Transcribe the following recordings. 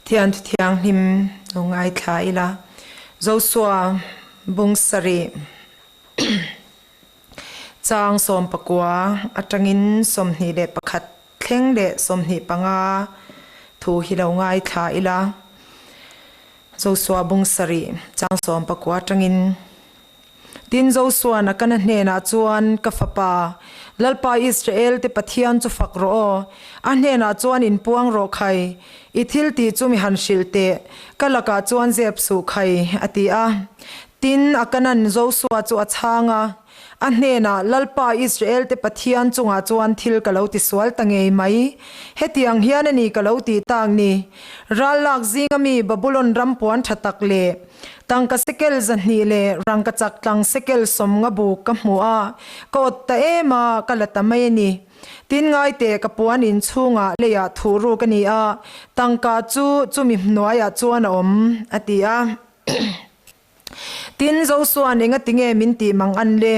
Thian Thianghlim lo ngaithla ila. Josua bung sarih chang 19 atangin 21 thleng leh 25 thu hi lo ngaithla ila. Josua bung sarih chang 19 atangin Tin, Josua'n a kana hnenah chuan, Ka fapa, Lalpa Israel te Pathian chu fak rawh aw. A hnenah chuan inpuang rawh khai, i thil tih chu mi han hrilh teh, ka lakah chuan zep suh khai, a ti a. Tin, a kanan Josua chu a chhang a, a hnenah, Lalpa Israel te Pathian chungah chuan thil ka lo tisual ta ngei mai. Hetiang hian a ni ka lo tih tak ni. Ral lak zinga mi Babulon ram puan tha tak leh Tangka sekel 200 leh rangka chak tlang sekel 50 buk ka hmu a, ka awt ta em a, ka la ta mai a ni. Tin ngai teh ka puan in chhungah leiah thuh ruk a ni a, tangka chu chumi hnuaiah chuan a awm, a ti a. Tin, Josua'n engati nge min tih mang an le?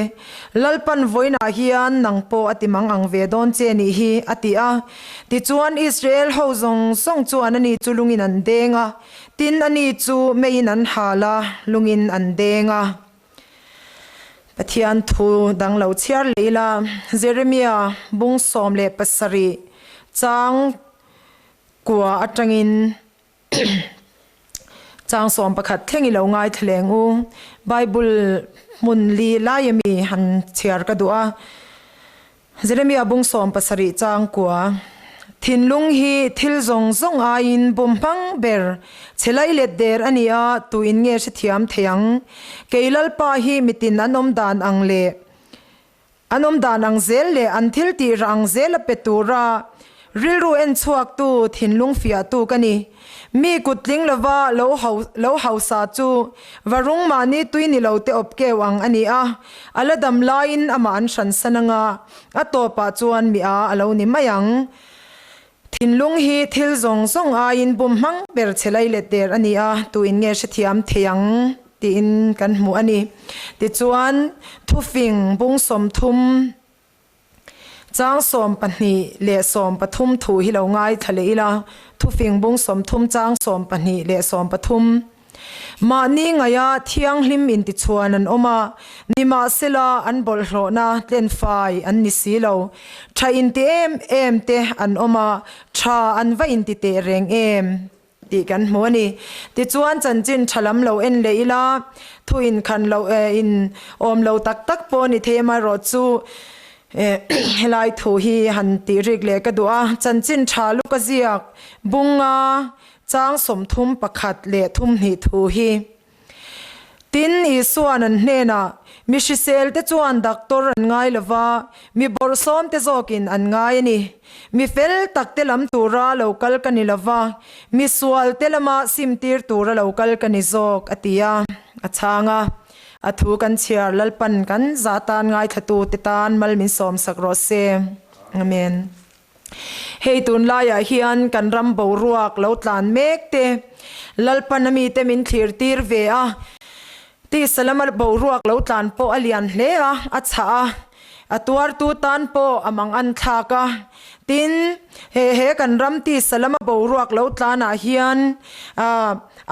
Lalpan vawiinah hian nang pawh a ti mang ang ve dawn che nih hi, a ti a. Tichuan Israel ho zawng zawng chuan ani chu lungin an deng a, Tin, ani chu meiin an hal a, lungin an deng a. Pathian thu dang lo chhiar leh ila, Jeremia bung 17 chang kua atangin chang 11 thleng i lo ngaithla leng u. Bible hmun li lai ami han chhiar ka duh a. Jeremia bung 17 chang kua, Thinlung hi thil zawng zawng aiin bum hmang ber che lai let der a ni a, tuin nge hrethiam thei ang? Kei Lalpa hi mitin an awm dan ang leh an awm dan ang zel leh an thil tih rah ang zel a pe tura rilru en chhuaktu thinlung fiahtu ka ni. Mi kut tling lova lo lo hausa chu varung mahni tui ni lo te awp keu ang a ni a, a la dam laiin amah an hran san anga a tawpah chuan mi a a lo ni mai ang. Thinlung hi thil zawng zawng aiin bum hmang ber che lai let der a ni a, tuin nge hrethiam thei ang tiin kan hmu a ni. Tichuan, thufing bung 30. Chang 12 leh 13 thu hi lo ngaithla leh ila, thufing bung 30 chang 12 leh 13. Mahni ngaia thianghlim intichhuan an awm a, nimahsela an bawlhhlawhna tlenfai an ni si lo. Tha inti em em te an awm a, tha an va inti teh reng em? Tih kan hmu a ni. Tichuan chanchin tha lam lo en leh ila, thu inkhan lo in awm lo tak tak pawh a ni thei amaherawh chu helai thu hi han tih rik leh ka duh a. Chanchin tha luka ziak bunga chang 31 leh 32 thu hi. Tin, Isua'n an hnenah, Mi hriselte chuan doctor an ngai lo va, mi bawrhsawmte zawkin an ngai a ni. Mi fel takte lam tura lo kal ka ni lo va, mi sualte lama simtir tura lo kal ka ni zawk, a ti a. A chhang a, A thu kan chhiar Lalpan kan zah tan ngaithlatute tan mal min sawmsak rawh se. Amen. Hei tunlaiah hian kan ram boruak lo tlan mek te, Lalpan a mite min thlir tir ve a, tisa lama boruak lo tlan pawh a lian hle a, a chhah a, a tuartu tan pawh a mang an thlak a. Tin, he he kan ram tisa lama boruak lo tlanah hian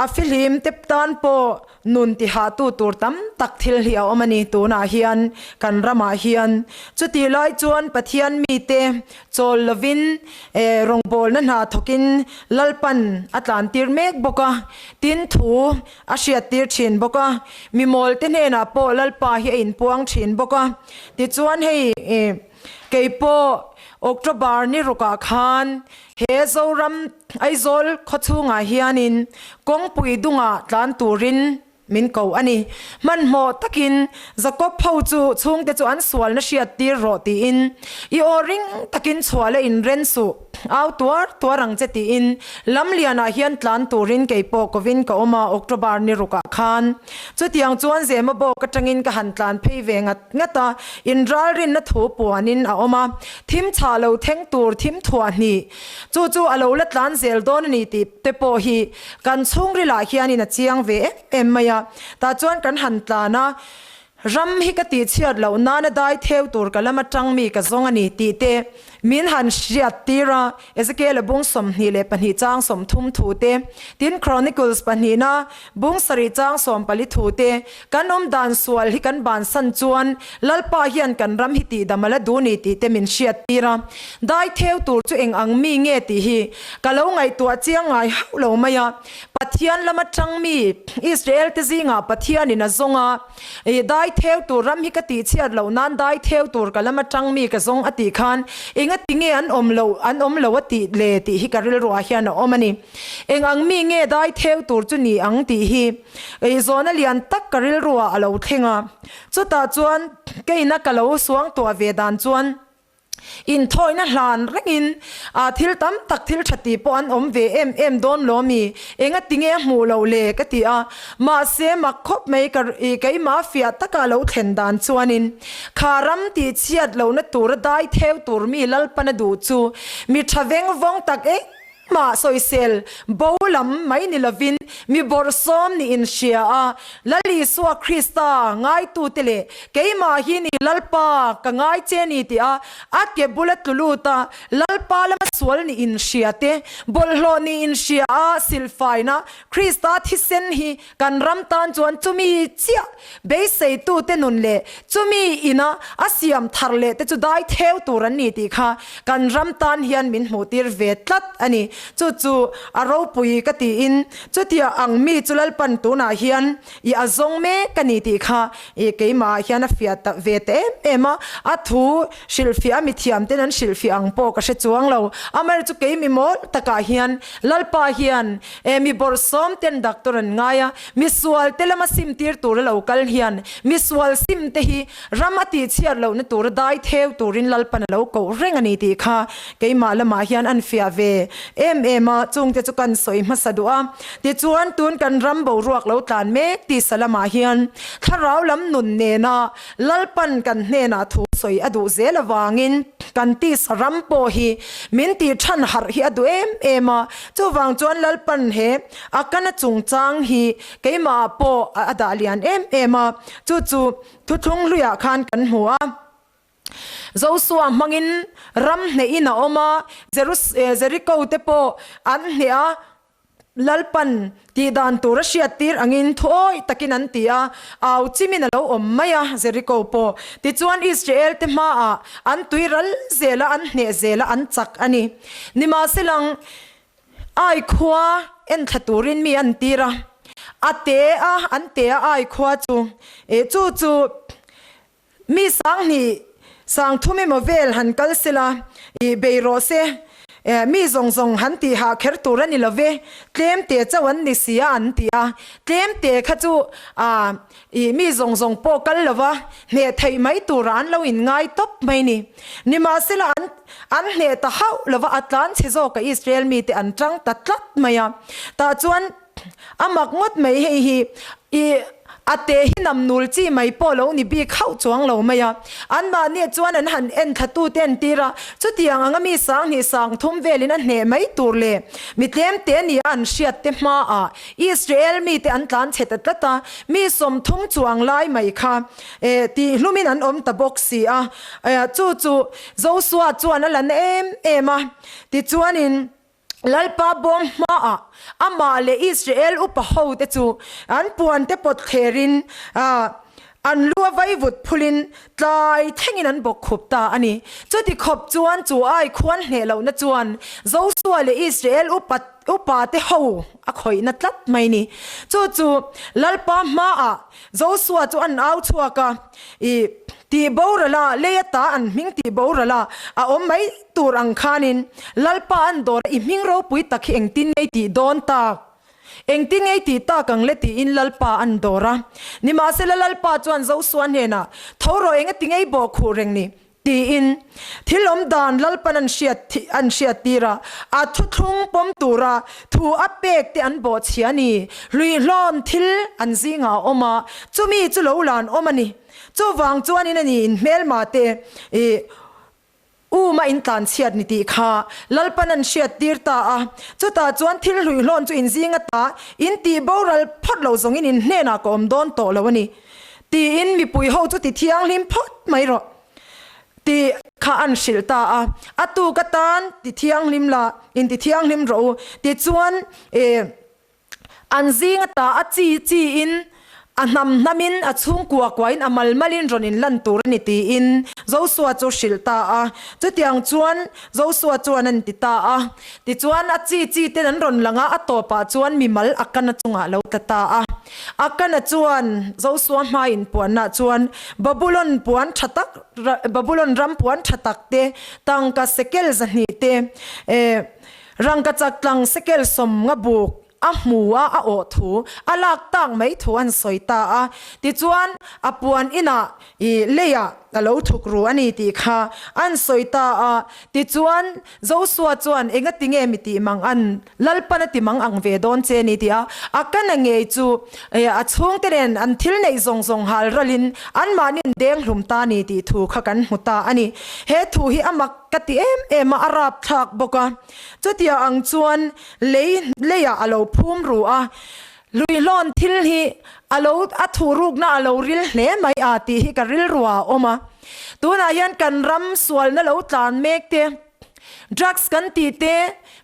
a fihlim te tan pawh Nun tihahtu tur tam tak thil hi a awm a ni tunah hian kan ramah hian. Chutih lai chuan Pathian mite chawl lovin rawngbawlna hna thawkin Lalpan a tlantir mek bawk a, tin thu a hriattir thin bawk a, mimawlte hnenah pawh Lalpa hi a inpuang thin bawk a. Tichuan hei kei pawh October ni rukah khan he Zoram Aizawl khawchhungah hianin kawngpui dungah tlan turin min ko a ni. Hmanhmawh takin Jakob ho chu chhungte chu an sualna hriat tir rawh tiin i aw ring takin chhuah leh inren suh, au tuar tuar ang che tiin lamlianah hian tlan turin kei pawh kovin ka awm a October ni rukah khan. Chutiang chuan Zema bawk atangin ka han tlan phei ve ngat ngat a, inralrinna thu puanin a awm a, thim chhah lo thleng tur thim thuah hnih Chu chu a lo la tlan zel dawn a ni tih te pawh hi kan chhungrilah hianin a chiang ve em em mai a. Tah chuan kan han tlan a, ram hi ka tihchhiat loh nana dai theu tur ka lam atang mi ka zawng a ni tih te. Min han hriattir a, Ezekiel-a bung 22 chang 30 thu te, tin Chronicles pahnihna bung sarih chang 14 thu te, kan awm dan sual hi kan bansan chuan Lalpa hian kan ram hi tihdam a la duh ni tih te min hriattir a. Dai theu tur chu eng ang mi nge tih hi ka lo ngaihtuah chiang ngai hauh lo mai a. Pathian lama tang mi Israel te zingah Pathianin a zawng a. I dai theu tur ram hi ka tih chhiat loh nan dai theu tur ka lam atang mi ka zawng a tih khan engati nge an awm lo an awm lo a tih le tih hi ka rilruah hian a awm a ni. Eng ang mi nge dai theu tur chu ni ang tih hi i zawhna lian tak ka rilruah a lo thleng a. Chutah chuan keina ka lo suangtuah ve dan chuan. Inthawihna hlan rengin ah thil tam tak thil tha tih pawh an awm ve em em dawn lo mi? Enga tinge a hmuh loh le? ka ti a. Mahse mak khawp mai ka i keimah fiah taka lo thlen dan chuanin kha ram tih chhiat lohna tura dai theu tur mi Lalpana duh chu mi tha veng vawng tak eng Mah sawisel bo lam mai ni lovin mi bawrhsawm nih in hria a, Lal Isua Krista ngaitute leh keimah hi ni Lalpa ka ngai che ni tih a a ke bula tlu lut a, Lalpa lama sual nih in hria te, bawlhhlawh nih in hria a silfaina Krista thisen hi Kan ram tan chuan chumi chiah beiseitute nun leh chumi ina a siam thar leh te chu dai theu tur an ni tih kha kan ram tan hian min hmuhtir ve tlat a ni. Chu chu a ropui ka tiin chutia ang mi chu Lalpan tunah hian i a zawng mek a ni tih kha i keimahah hian a fiah ta ve ta em em a. A thu hrilhfiah a mithiam ten an hrilhfiah ang pawh ka hre chuang lo. Amaherawhchu kei mi mawl takah hian Lalpa hian E mi bawrhsawm ten doctor an ngai a, misual te lama sim tir tura lo kal hian misual sim te hi ram a tih chhiat lohna tura dai theu turin Lalpan a lo koh reng a ni tih kha keimah lamah hian an fiah ve em em a, chungte chu kan sawi hmasa duh a. Tichuan tun kan ram boruak lo tlan mek tisa lamah hian thlarau lam nun nena Lalpan kan hnenah thu sawi a duh zel avangin kan tisa ram pawh hi min tih than harh hi a duh em em a, chuvang chuan Lalpan he a kana chungchang hi keimahah pawh a dah lian em em a, chu chu thuthlung hluiah khan kan hmu a. Josua hmangin ram hnehin a awm a, Jeriko te pawh an hneh a, Lalpan tih dan tur a hriattir angin thuawi takin an ti a, au chimin a lo awm mai a, Jeriko pawh. Tichuan Israel te hmaah an tui ral zel a, an hneh zel a, an chak a ni. Nimahselang, Ai khua enthla turin mi an tir a, a te a, an te a Ai khua chu, chu chu, Mi 2000 3000 emaw vel han kal sela, i bei rawh se. Mi zawng zawng han tih hah kher tur a ni lo ve, tlem te chauh an ni si a an ti a. Tlem te kha chu i mi zawng zawng pawh kal lo va, hneh theih mai turah an lo inngai tawp mai ni. Nimahsela an an hneh ta hauh lo va, a tlan chhe zawka Israel mite an tang ta tlat mai a. Tah chuan. A mak ngawt mai hei hi i a te hi nam nul chi mai pawh lo ni bik hauh chuang lo mai a. Anmahni chuan an han en thla tu te an tir a, chutiang anga mi 2000 3000 velin a hneh mai tur leh mi tlem te nia an hriat te hmaah Israel mite an tlan chhe ta tlat a, mi 30 chuang lai mai kha tih hlumin an awm ta bawk si a. Chu chu Josua chuan a la na em em a, tichuanin. Lalpa bawm hmaah amah leh Israel upa hote chu an puante pawt thlerin an lu a vaivut phulin tlai thlengin an bawk khup ta a ni. Chuti khawp chuan chu ai khuan hneh lohna chuan Josua leh Israel upa upate ho a khawihna tlat mai ni. Chu chu Lalpa hmaah Josua chu an au chhuak a, i tih boral a, lei ata an hming tih boral a, a awm mai tur ang khanin Lalpa an dawr a, i hming ropui tak hi engtin ngei tih dawn tak? Engtin ngei tih tak ang le tiin Lalpa an dawr a. Nimahsela Lalpa chuan Josua hnenah, Tho rawh engati ngei bawh khuh reng ni? Tiin thil awm dan Lalpan an hriat an hriattir a, a thuthlung pawm tura thu a pek te an bawhchhia a ni. Hluihlawn thil an zingah a awm a, chumi chu lo lan awm a ni. Chuvang chuanin a ni in hmelma te i um a in tlanchhiat ni tih kha Lalpan an hriattir ta a. Chutah chuan thil hluihlawn chu in zinga ta in tih boral phawt lo zawngin in hnenah ka awm dawn tawh lo a ni. Tiin mipui ho chu ti thianghlim phawt mai rawh tih kha. kha an hrilh ta a. A tuk atan ti thianghlim la, inti thianghlim rawh u. Tichuan, eh, An zing ata a chi chi in, a hnam hnam in, a chhungkua kua in, a mal mal in rawn in lan tur a ni tiin Josua chu hrilh ta a. Chutiang chuan Josua chuan a ni ti ta a. Tichuan a chi chi ten an rawn lang a, a tawpah chuan mimal Akana chungah a lo tla ta a. Akana chuan Josua hma inpuannaah chuan Babulon puan tha tak, Babulon ram puan tha tak te, tangka sekel 200 te, eh, Rangkachak tlang sekel sawm nga buk a hmu a, a awh thu, a lak tak mai thu an sawi ta a. Tichuan, a puan inah i leiah a lo thuk ru a ni tih kha an sawi ta a. Tichuan, Josua chuan engati nge mi tih mang an Lalpan a ti mang ang ve dawn che ni tih a, a kana ngei chu a chhungte nen an thil neih zawng zawng hal ralin anmahni an deng hlum ta ni tih thu kha kan hmu ta a ni. He thu hi a mak Ka ti em em a, a rapthlak bawk a. Chutia ang chuan lei leiah a lo phum ru a, Luihlawn thil hi a lo a thuhrukna a lo ril hle mai a tih hi ka rilru ah a awm a. Tunah hian kan ram sualna lo tlan mek te, drugs kan tih te,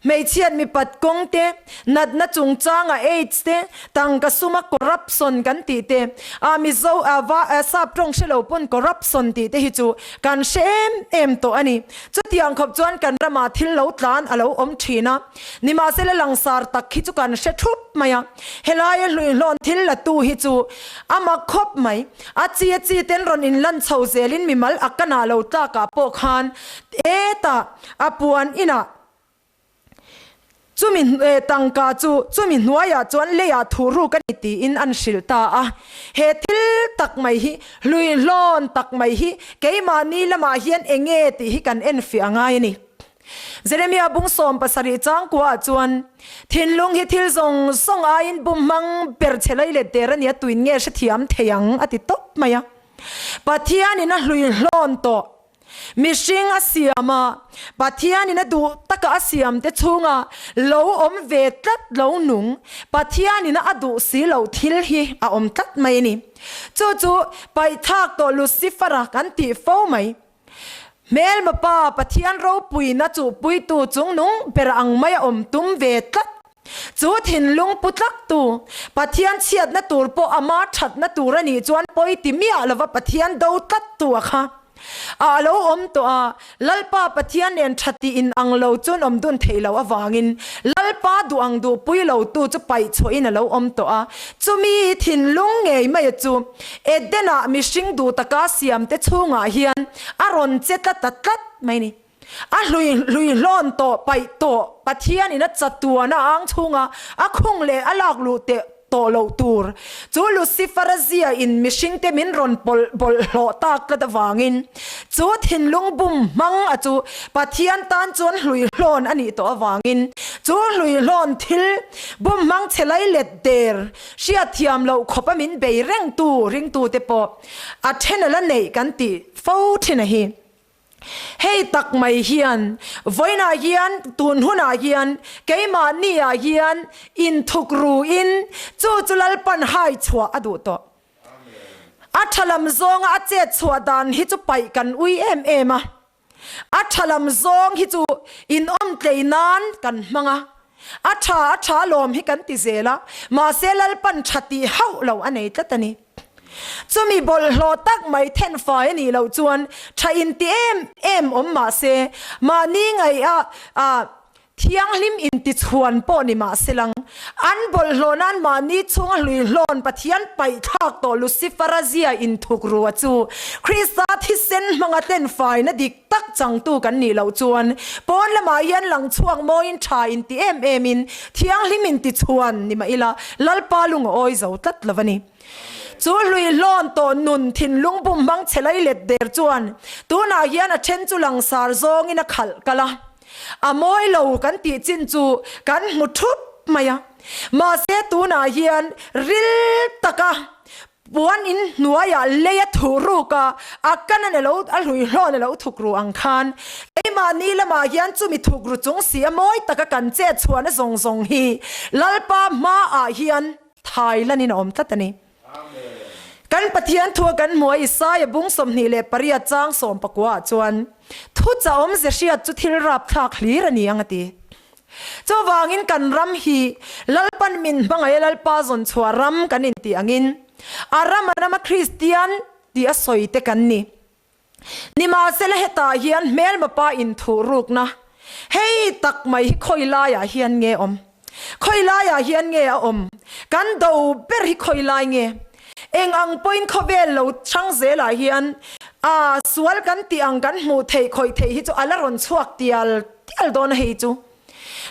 Hmeichhiat mipat kawng te, natna chungchanga aids te, tangka suma corruption kan tih te, a Mizo a va a sap tawng hre lo pawn corruption tih te hi chu kan hre em em tawh a ni. Chutiang khawp chuan kan ramah thil lo tlan a lo awm thin a, nimahsela langsar tak hi chu kan hre thup mai a, helaia hluihlawn thil la tu hi chu a mak khawp mai. A chi a chi ten rawn inlan chho zelin mimal a kanah lo tlakah pawh khan etah a puan inah Chumi tangka chu chumi hnuaiah chuan leiah thuhruk a ni tiin an hrilh ta a. He thil tak mai hi, hluihlawn tak mai hi keimahni lamah hian eng nge tih hi kan enfiah a ngai a ni. Jeremia bung 70 changkuaah chuan, Thinlung hi thil zawng zawng aiin bum hmang ber che lei let der a nia tuin nge hrethiam thei ang a ti tawp mai a. Pathianin a hluihlawn tawh. Mihring a siam a, Pathianin a duh taka a siamte chhunga lo awm ve tlat lo nung, Pathianin a duh si loh thil hi a awm tlat mai a ni. Chu chu paihthak tawh Lucifer-a kan tih fo mai. Hmelma pa Pathian ropuina chuhpuitu chungnung ber ang maia awm tum ve tlat. Chu thinlung pu tlaktu, Pathian chhiatna tur pawh ama thatna tur a nih chuan pawi ti miah lova Pathian do tlattu a kha a lo awm tawh a, Lalpa Pathian nen tha tih in ang lo chuan awm dun theih loh avangin Lalpa duh ang duhpui lotu chu paih chhuahin a lo awm tawh a, chumi thinlung ngei maia chu Eden-ah mihring duh taka siamte chhungah hian a rawn che tlat ta tlat mai ni. A hlui hlui hlawn tawh paih tawh Pathian in a chatuan a ang chhunga a khung leh a lak luh teh tawh loh tur chu Lucifer-a zia in mihring te min rawn pawlh bawlhhlawh tak tlat avangin chu thinlung bum hmang a chu Pathian tan chuan hlui hlawn a nih tawh avangin chu hlui hlawn thil bum hmang che lai let der hriatthiam loh khawp a min bei reng tu ringtu te pawh a then a la neih kan tih fo thin a hi. Hei tak mai hian, vawiinah hian, tun hunah hian, keimahniah hian inthuk ruin chu chu Lalpan hai chhuah a duh tawh. A tha lam zawnga a chet chhuah dan hi chu paih kan ui em em a. A tha lam zawng hi chu inawmtlei nan kan hmang a. A tha a tha lawm hi kan ti zel a, mahse Lalpan tha tih hauh lo a nei tlat a ni. Chumi bawlhhlawh tak mai thenfai a nih loh chuan tha inti em em awm mahse mahni ngaih a thianghlim intichhuan pawh ni mahse lang an bawlhhlawh nan mahni chhunga hluihlawn Pathian paihthlak tawh Lucifer-a zia inthuk rua chu Krista thisen hmanga tlenfaina dik tak changtu kan nih loh chuan pawn lamah hian lang chhuak mawiin tha inti em emin thianghlim intichhuan ni mah ila Lalpa lung a awi zo tlat lo a ni. Chu hluihlawn tawh nun thinlung bum hmang che lai let der chuan tunah hian a then chu langsar zawngin a khalh kal a, a mawi lo kan tih chin chu kan hmu thup mai a. Mahse tunah hian ril taka puan in hnuaiah lei a thuh ruk a, a kan a lo a hluihlawn a lo thuk ru ang khan keimahni lamah hian chumi thuk ru chung si a mawi taka kan chet chhuahna zawng zawng hi Lalpa hmaah hian Thailand in a awm tlat a ni. Kan Pathian thua kan hmuh a Isaia bung 28 chang 19 ah chuan thu. Thuchah awmze hriat chu thil rapthlak hlir a ni ang a ti. Chuvangin kan ram hi Lalpan min hmangaih a Lalpa zawn chhuah ram kan intih angin a ram a rama Kristian tih a sawi te kan ni. Nimahsela hetah hian hmelma pa inthuh rukna hei tak mai hi khawi laiah hian nge awm? Khawi laiah hian nge a awm? Kan do ber hi khawi lai nge? Eng ang pawhin khawvel lo chhang zelah hian a sual kan tih ang kan hmuh theih khawih theih hi chu a la rawn chhuak tial tial dawn a hei chu.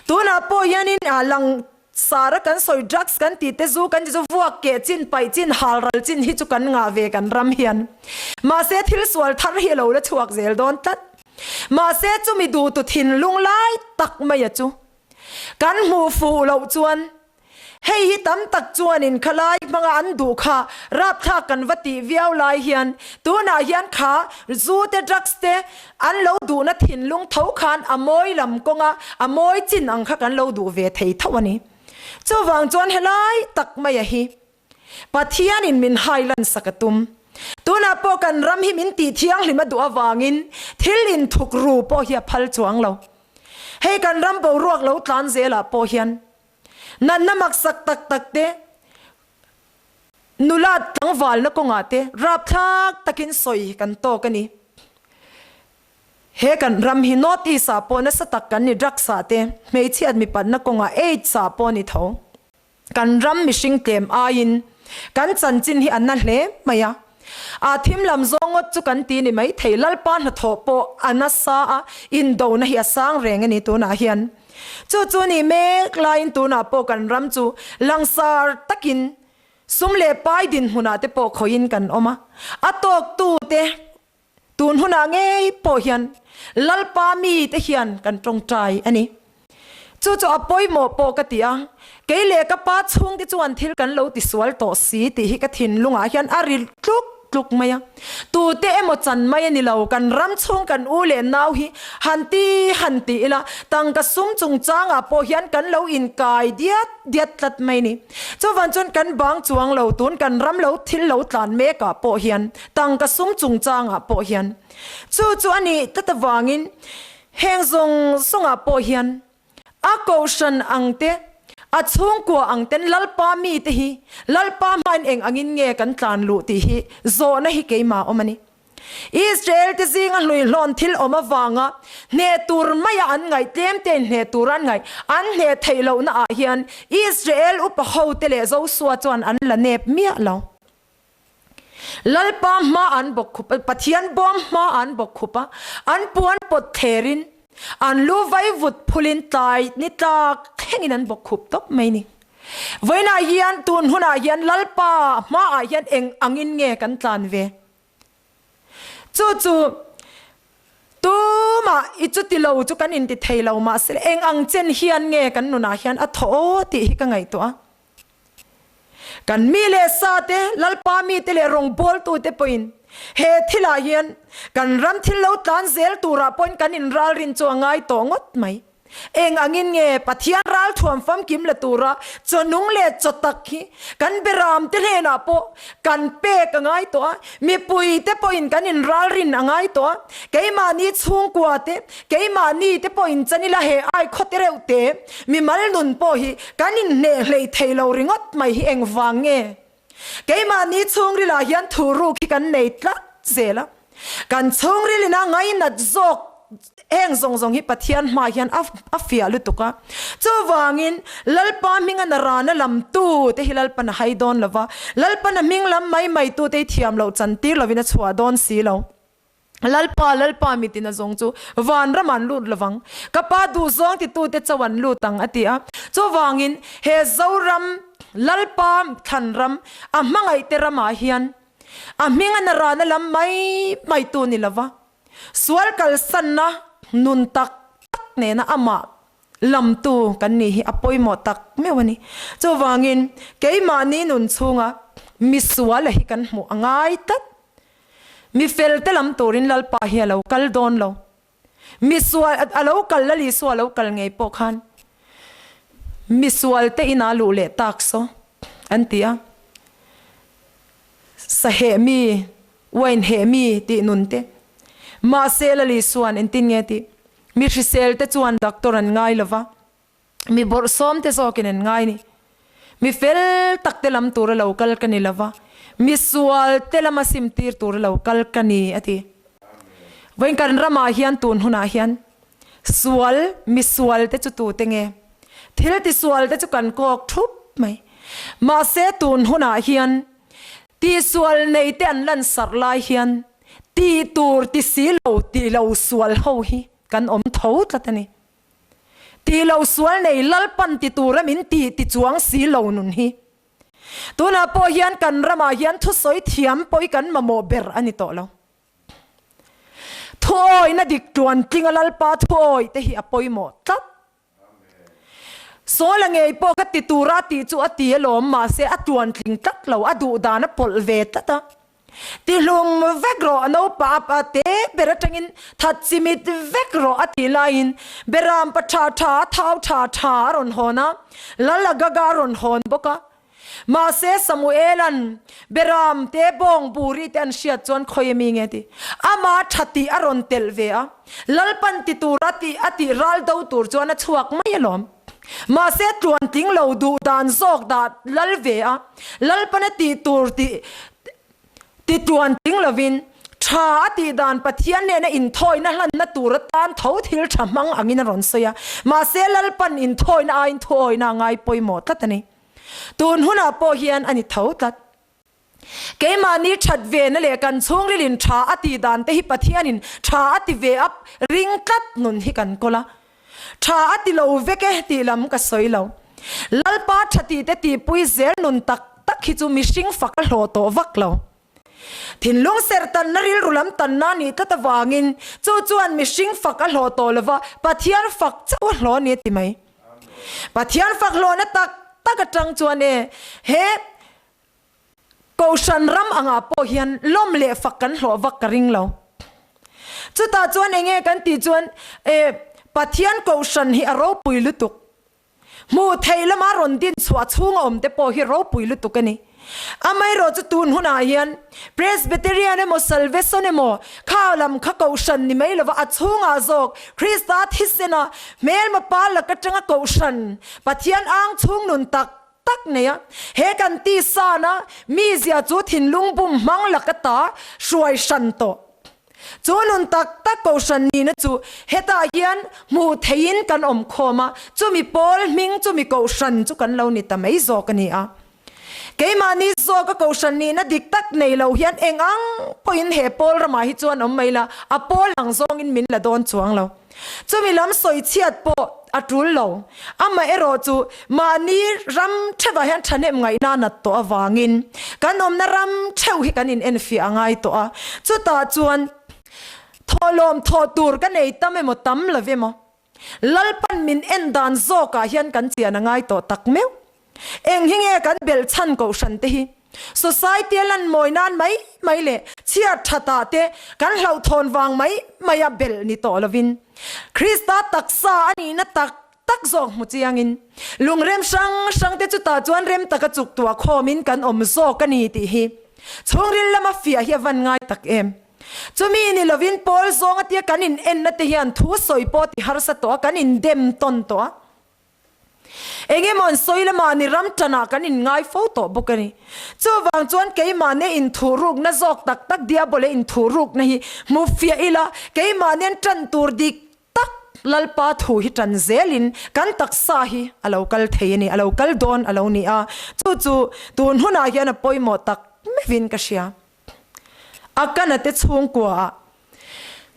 Tunah pawh hianin a lang sara kan sawi drugs kan tih te zu kan tih chu vuak keh chin paih chin hal ral chin hi chu kan ngah ve kan ram hian. Mahse thil sual thar hi a lo la chhuak zel dawn tlat. Mahse chumi duhtu thinlung lai tak maia chu Kan hmuh fuh loh chuan hei hi tam tak chuanin khalai hmanga an duh kha rapthlak kan va tih viau lai hian tunah hian kha zu te drugs te an lo duhna thinlung tho khan a mawi lam kawnga a mawi chin ang kha kan lo duh ve thei tho a ni. Chuvang chuan helai tak maia hi Pathianin min hailan sak a tum. Tunah pawh kan ram hi min tih thianghlim a duh avangin thil inthuk ru pawh hi a phal chuang lo. Hei kan ram boruak lo tlan zelah pawh hian natna maksak tak tak te, nula tlangvalna kawngah te rapthlak takin sawi kan tawk a ni. He kan ram hi North East ah pawh nasa tak kan ni drugs ah te, hmeichhiat mipatna kawngah AIDS ah pawh ni tho. Kan ram mihring tlem aiin kan chanchin hi a na hle mai a. Aa thim lam zawng ngawt chu kan ti ni mai thei. Lalpa hnathawh pawh a nasa a, indona hi a sang reng a ni tunah hian. Chu chu ni mek laiin tunah pawh kan ram chu langsar takin sum leh pai dinhmunah te pawh khawihin kan awm a. A tawktute Tun hunah ngei pawh hian Lalpa mite hian kan tawngtai a ni. Chu chu a pawimawh pawh ka ti a, kei leh ka pa chhungte chuan thil kan lo tisual tawh si tih hi ka thinlungah hian a ri tluk tluk mai a. Tute emaw chan mai a ni lo, kan ram chhung kan u leh nau hi han ti han ti ila, tangka sum chungchangah pawh hian kan lo inkai diat diat tlat mai ni. Chuvan chuan kan bang chuang lo, tun kan ram lo thil lo tlan mekah pawh hian Tangka sum chungchangah pawh hian chu chu a nih tlat avangin heng zawng zawngah pawh hian a kohhran ang te, a chhungkua ang ten Lalpa mite hi Lalpa hmain eng angin nge kan tlan luh tih hi zawhna hi keimah awm a ni. Israel te zinga hluihlawn thil awm avanga hneh tur maia an ngaih tlem tein hneh tur an ngaih an hneh theih lohna ah hian Israel upa hote leh Josua chuan an la nep miah lo. Lalpa hma an bawk khup a, Pathian bawm hma an bawk khup a, an puan pawt thlerin, an lu vaivut phulin tlai ni tlak thlengin an bawk khup tawp mai ni. Vawiinah hian tun hunah hian Lalpa hmaah hian eng angin nge kan tlan ve? Chu chu tumah i chuti lo chu kan inti thei lo mahse eng ang chen hian nge kan nunah hian a thaw aw tih hi ka ngaihtuah a. Kan mi leh sa te, Lalpa mite leh rawngbawltute pawhin he thilah hian kan ram thil lo tlan zel turah pawhin kan inralrin chu a ngai tawh ngawt mai. Eng angin nge Pathian ralthuam famkim la tura chaw nung leh chaw tak hi kan beram te hnenah pawh kan pek a ngai tawh a, mipui te pawhin kan inralrin a ngai tawh a, keimahni chhungkua te, keimahni te pawhin chan ila he ai khaw te reuh te, Mimal nun pawh hi kan inhneh hlei thei lo ringawt mai hi engvang nge? Keimahni chhungrilah hian thuruk hi kan nei tlat zel a, kan chhungril ina ngainat zawk heng zawng zawng hi Pathian hmaah hian a fiah lutuk a. Chuvangin Lalpa hminga na rana lamtu te hi Lalpan a hai dawn lo va, Lalpan a hming lam mai mai tute hi thiam loh chantir lovin a chhuah dawn si lo. Lalpa, Lalpa mitin a zawng chu vanram an lut lovang, ka pa duhzawng titute chauh an lut ang a ti a. Chuvangin he Zoram, Lalpa thlan ram, a hmangaihte ramah hian a hming a narana lam mai mai tu ni lova, sual kalsanna nun tak tak nena amah lamtu kan nih hi a pawimawh tak meuh a ni. Chuvangin keimahni nun chhunga misuala hi kan hmuh a ngai tlat. Mi fel te lam turin Lalpa hi a lo kal dawn lo. Mi sual a lo kal Lal Isua a lo kal ngei pawh khan mi sual te inah luh leh tak saw an ti a. Sa heh mi, wine heh mi tih nun te. Mahse Lal Isua'n engtin nge tih? Mi hrisel te chuan doctor an ngai lo va, mi bawrhsawm te zawkin an ngai ni. Mi fel tak te lam tura lo kal ka ni lo va, mi sual te lama sim tir tura lo kal ka ni, a ti. Vawiin kan ramah hian tun hunah hian sual, mi sual te chu tute nge? Thil tisual te chu kan kawk thup mai. Mahse tun hunah hian tihsual nei te an lansarh lai hian tih tur ti si lo ti lo sual ho hi kan awm tho tlat a ni. Ti lo sual nei Lalpan ti tura min tih ti chuang si lo nun hi. Tunah pawh hian kan ramah hian thusawi thiam pawh hi kan mamawh ber a ni tawh lo. Thuawihna dik tluan tlinga Lalpa thuawih te hi a pawimawh tlat. Sawla ngei pawh kha ti tura a tih chu a ti alawm mahse a tluan tling tlat lo, a duh dan a pawlh ve tlat a. Tihlum vek rawh a naupa a te ber atangin that chimit vek rawh a tih laiin Beram pa tha tha a thau tha tha a rawn hawn a, Lal Agaga a rawn hawn bawk a. Mahse Samuela'n Beram te bawng buri te an hriat chuan khawi ami nge ti? Ama tha tih a rawn telh ve a, Lalpan ti tura tih a tih ral do tur chuan a chhuak mai alawm. Mahse tluan tling lo duh dan zawk dah lal ve a, Lalpana tih tur tih ti tluan tling lovin, tha a tih dan Pathian nena inthawina hlanna tur atan tho thil tha hmang angin a rawn sawi a. Mahse Lalpan inthawina aiin thuawina a ngai pawimawh tlat a ni. Tun hunah pawh hian a ni tho tlat. Keimahni that vena leh kan chhungrilin tha a tih dan te hi Pathianin tha a ti ve a ring tlat nun hi kan kawl a. Tha a ti lo vek e tih lam ka sawi lo. Lalpa tha tih te tihpui zel nun tak tak hi chu mihring fak a hlawh tawh vak lo. Thinlung serh tanna rilru lam tanna a nih tlat avangin chu chuan mihring fak a hlawh tawh lova Pathian fak chauh a hlawh a ni a ti mai. Pathian fak hlawhna tak tak atang chuan e he Kohhran ram angah pawh hian lawm leh fak kan hlawh vak ka ring lo. Chutah chuan enge kan tih chuan e Pathian Kohhran hi a ropui lutuk. Hmuh theih lama rawn din chhuah chhunga awm te pawh hi ropui lutuk a ni. Amaherawh chu tun hunah hian Presbyterian emaw Salvation emaw kha lam kha Kohhran ni mai lova a chhungah zawk Krista thisena hmelma pa lak atanga Kohhran Pathian ang chhung nun tak tak nei a, he kan tisana mizia chu thinlung bum hmang laka ta hruai hran tawh. Chu nun tak tak kohhran nihna chu hetah hian hmuh theihin kan awm khawm a, chumi pawl hming chumi kohhran chu kan lo ni ta mai zawk a ni a. Keimahni zawka kohhran nihna dik tak nei lo hian eng ang pawhin he pawl ramah hi chuan awm mai la, a pawl ang zawngin min la dawn chuang lo. Chumi lam sawi chhiat pawh a tul lo. Amaherawh chu mahni ram theuhah hian thahnem ngaihna a nat tawh avangin kan awmna ram theuh hi kan inenfiah a ngai tawh a. Chutah chuan thawhlawm thawh tur ka nei tam emaw tam lo emaw Lalpan min en dan zawkah hian kan chian a ngai tawh tak meuh. Eng hi nge kan belh chhan kohhran te hi? Society a lan mawi nan mai mai leh chhiat that ah te kan hlauhthawn vang mai mai a belh ni tawh lovin Krista taksa a nihna tak tak zawk hmu chiangin lungrem hrang hrang te chutah chuan rem taka chuk tuah khawmin kan awm zawk a ni tih hi chhungril lama fiah hi a van ngai tak em. Chumi ni lovin Paul zawng atia kan in enna te hian thu sawi pawh ti harsa tawh a kan in dem tawn tawh a. Engemaw an sawi lamah ni ram tanah kan inngai fo tawh bawk a ni. Chuvang chuan keimahnia inthuhrukna zawk tak tak Diabole inthuhrukna hi hmu fiah ila, keimahnian tan tur dik tak Lalpa thu hi tan zelin kan taksa hi a lo kal thei a ni, a lo kal dawn a lo ni a. Chu chu tun hunah hian a pawimawh tak meuhin ka hria. Akana te chhungkuaah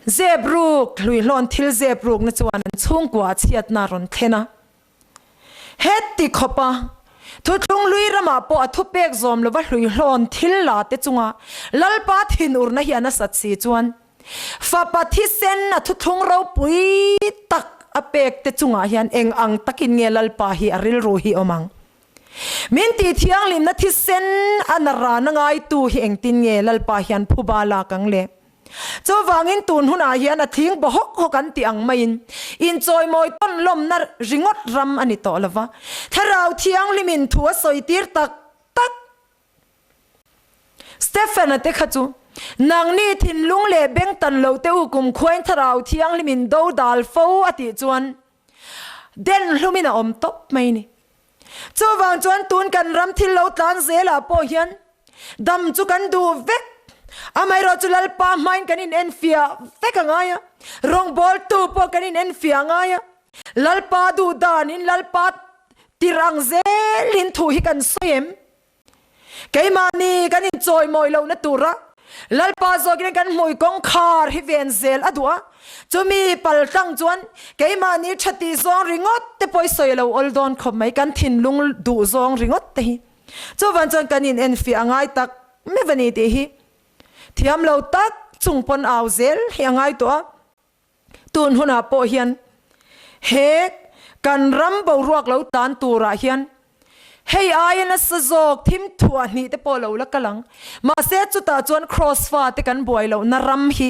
zep ruk hluihlawn thil zep rukna chuan an chhungkuaah chhiatna a rawn thlen a. Heti khawpa thuthlung hlui ramah pawh a thupek zawm lova hluihlawn thil la te chunga Lalpa thinurna hi a nasat si chuan fapa thisen a thuthlung ropui tak a pek te chungah hian eng ang takin nge Lalpa hi a rilru hi awm ang? Min tih thianghlimna thisen a na rana ngaitu hi engtin nge Lalpa hian phuba lak ang le? Chuvangin tun hunah hian a thing baw hawk hawk an tih ang maiin inchawimawi tawn lawmna ringawt ram a ni tawh lova, Thlarau Thianghlimin thu a sawitir tak tak. Stephen-a te kha chu. Nangni thinlung leh beng tan lo te u kumkhuain Thlarau Thianghlim in do dal fo a tih chuan den hlumin a awm tawp mai ni. Chuvang chuan tun kan ram thil lo tlan zelah pawh hian dam chu kan duh vek. Amaherawh chu Lalpa hmain kan inenfiah vek a ngai a, rawngbawltu pawh kan inenfiah a ngai a. Lalpa duh danin Lalpa tirh ang zelin thu hi kan sawi em? Keimahni kan inchawimawi lohna tura Lalpa zawkin kan hmui kawngkhar hi ven zel a duh a, chumi paltlang chuan keimahni tha tih zawng ringawt te pawh i sawi lo awl dawn khawp mai, kan thinlung duh zawng ringawt te hi. Chuvang chuan kan inenfiah a ngai tak meuh a ni tih hi thiam lo tak chung pawn au zel hi a ngai tawh a. Tun hunah pawh hian he kan ram boruak lo tan turah hian hei aia nasa zawk thim thuah hnih te pawh lo la kal ang. Mahse chutah chuan Kraws fa te kan buai lohna ram hi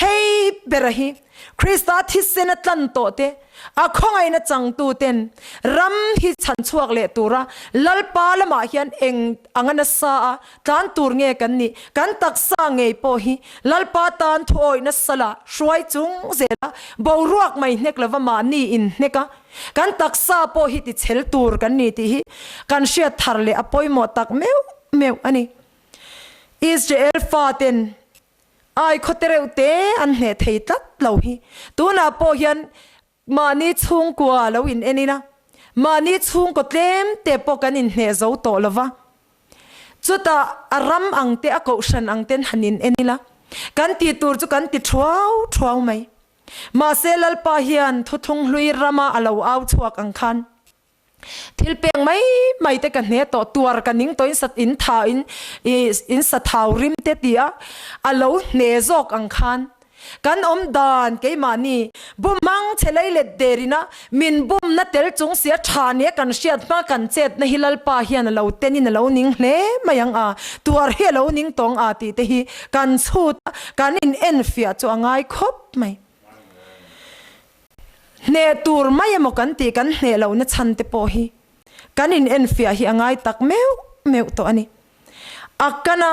hei bera hi Krista thisen a tlan tawh te, a khawngaihna changtu ten ram hi chhan chhuak leh tura Lalpa lamah hian eng anga nasa a Tlan tur nge kan nih? Kan taksa ngei pawh hi Lalpa tan thuawihna sala hruai chung zela boruak mai hnek lova mahni inhnek a, kan taksa pawh hi tichhel tur kan ni tih hi kan hriat thar leh a pawimawh tak meuh meuh a ni. Israel faten ai khawte reuh te an hneh thei tlat lo hi tunah pawh hian Mahni chhungkua lo in en ila, mahni chhungkaw tlem te pawh kan inhneh zo tawh lo va. Chutah a ram ang te a kohhran ang ten han in en ila, kan tih tur chu kan ti thuau thuau mai. Mahse Lalpa hian thuthlung hlui rama a lo au chhuak ang khan thil pek mai mai te ka hne tawh, tuar ka ning tawh in sa in tha in in sa thau rim te ti a, a lo hne zawk ang khan Kan awm dan keimahni bum hmang che lei let der ina min bumna tel chung sia tha nia kan hriat hma kan chetna hi Lalpa hian a lo ten in a lo ning hle mai ang a, tuar hi a lo ning tawng a tih te hi kan chhut a, kan in enfiah chu a ngai khawp mai. Hneh tur mai emaw kan tih kan hneh lohna chhan te pawh hi kan in enfiah hi a ngai tak meuh meuh tawh a ni. Akana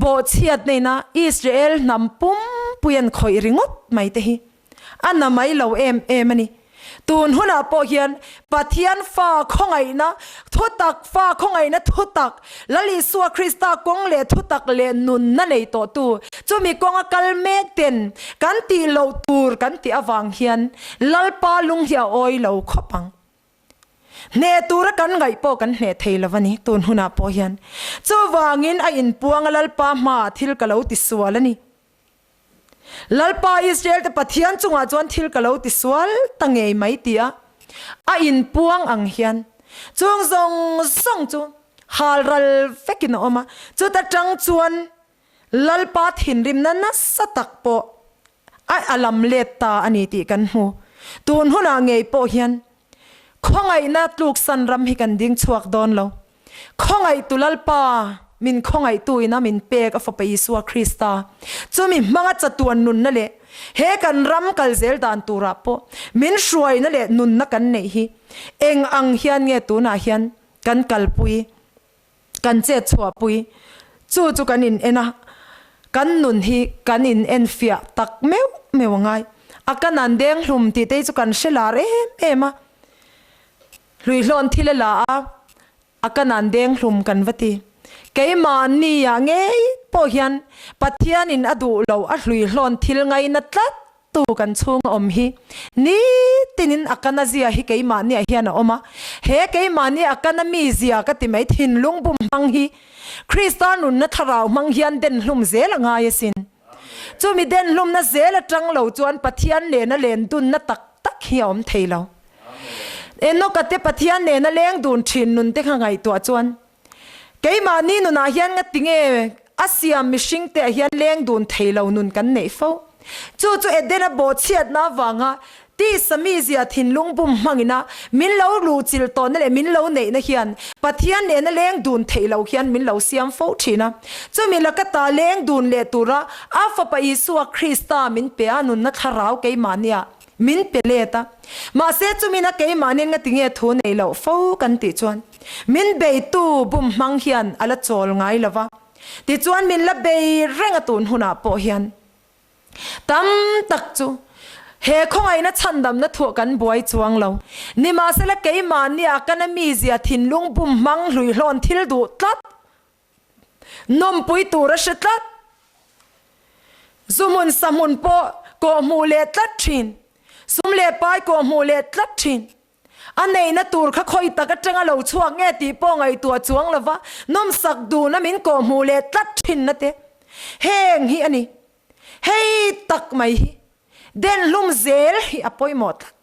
bawhchhiat neina Israel hnam pumpui an khawih ringawt mai te hi a na mai lo em em a ni. Tun hunah pawh hian Pathian fa khawngaihna thutak fa khawngaihna thutak Lal Isua Krista kawng leh thutak leh nunna nei tawhtu chumi kawnga kal mek ten kan tih loh tur kan tih avang hian Lalpa lung hi a awi lo khawp ang. Hneh tura kan ngaih pawh kan hneh thei lo a ni, tun hunah pawh hian. Chuvangin a inpuanga Lalpa hmaah thil ka lo tisual a ni. Lalpa Israel te Pathian chungah chuan thil ka lo tisual ta ngei mai tia a inpuang ang hian chung zawng zawng chu halral vekin a awm a, chuta tang chuan Lalpa thinrimna nasa tak pawh a a lam let ta a ni tih kan hmu. Tun hunah ngei pawh hian khawngaihna tluksan ram hi kan ding chhuak dawn lo. Khawngaihtu Lalpa min khawngaihtu ina min pek a Fapa Isua Krista chumi hmanga chatuan nunna leh he kan ram kal zel dan turah pawh min hruaina leh nunna kan neih hi eng ang hian nge tunah hian kan kalpui Kan chet chhuahpui chu chu kan in en a, kan nun hi kan in en fiah tak meuh meuh a ngai. A kan an deng hlum tih te hi chu kan hre lar em em a, hluihlawn thil a la a, a kan an deng hlum kan va ti. Keimahni ah ngei pawh hian Pathian in a duh lo a hluihlawn thil ngaina tlat Tu kan chhung a awm hi nitinin a kana zia hi keimahniah hian a awm a, he keimahni a kana mi zia ka ti mai thinlung bum hmang hi Krista nunna thlarau hmang hian den hlum zel a ngai asin. Chumi den hlumna zel atang lo chuan Pathian nena len dunna tak tak hi a awm thei lo. Enoka te Pathian nena leng dun thin nun te kha ngaihtuah chuan Keimahni nunah hian ngati nge a siam mihringte ah hian leng dun thei lo nun kan neih fo? Chu chu Edena bawhchhiatna avanga tisa mizia thinlung bum hmangina min lo luhchilh tawhna leh min lo neihna hian Pathian nena leng dun theih lo hian min lo siam fo thin a. Chumi laka ta leng dun leh tura a Fapa Isua Krista min pe a nunna thlarau keimahniah Min pe let a. Mahse chumina keimahni'n nga tinge thu nei loh fo kan tih chuan min beitu bum hmang hian a la chawl ngai lo va. Tichuan min la bei reng a tun hunah pawh hian tam tak chu he khawngaihna chhandamna thuah kan buai chuang lo. Nimahsela keimahni a kana mizia thinlung bum hmang hluihlawn thil duh tlat, nawmpui tur a hre tlat, zu hmun sa hmun pawh kawhhmuh leh tlat thin, sum leh pai kawhhmuh leh tlat thin. A neihna tur kha khawi tak atanga lo chhuak nge tih pawh ngaihtuah chuang lova nawmsak duhna min kawhhmuh leh tlat thinna te heng hi a ni. Hei tak mai hi den hlum zel hi a pawimawh tlat.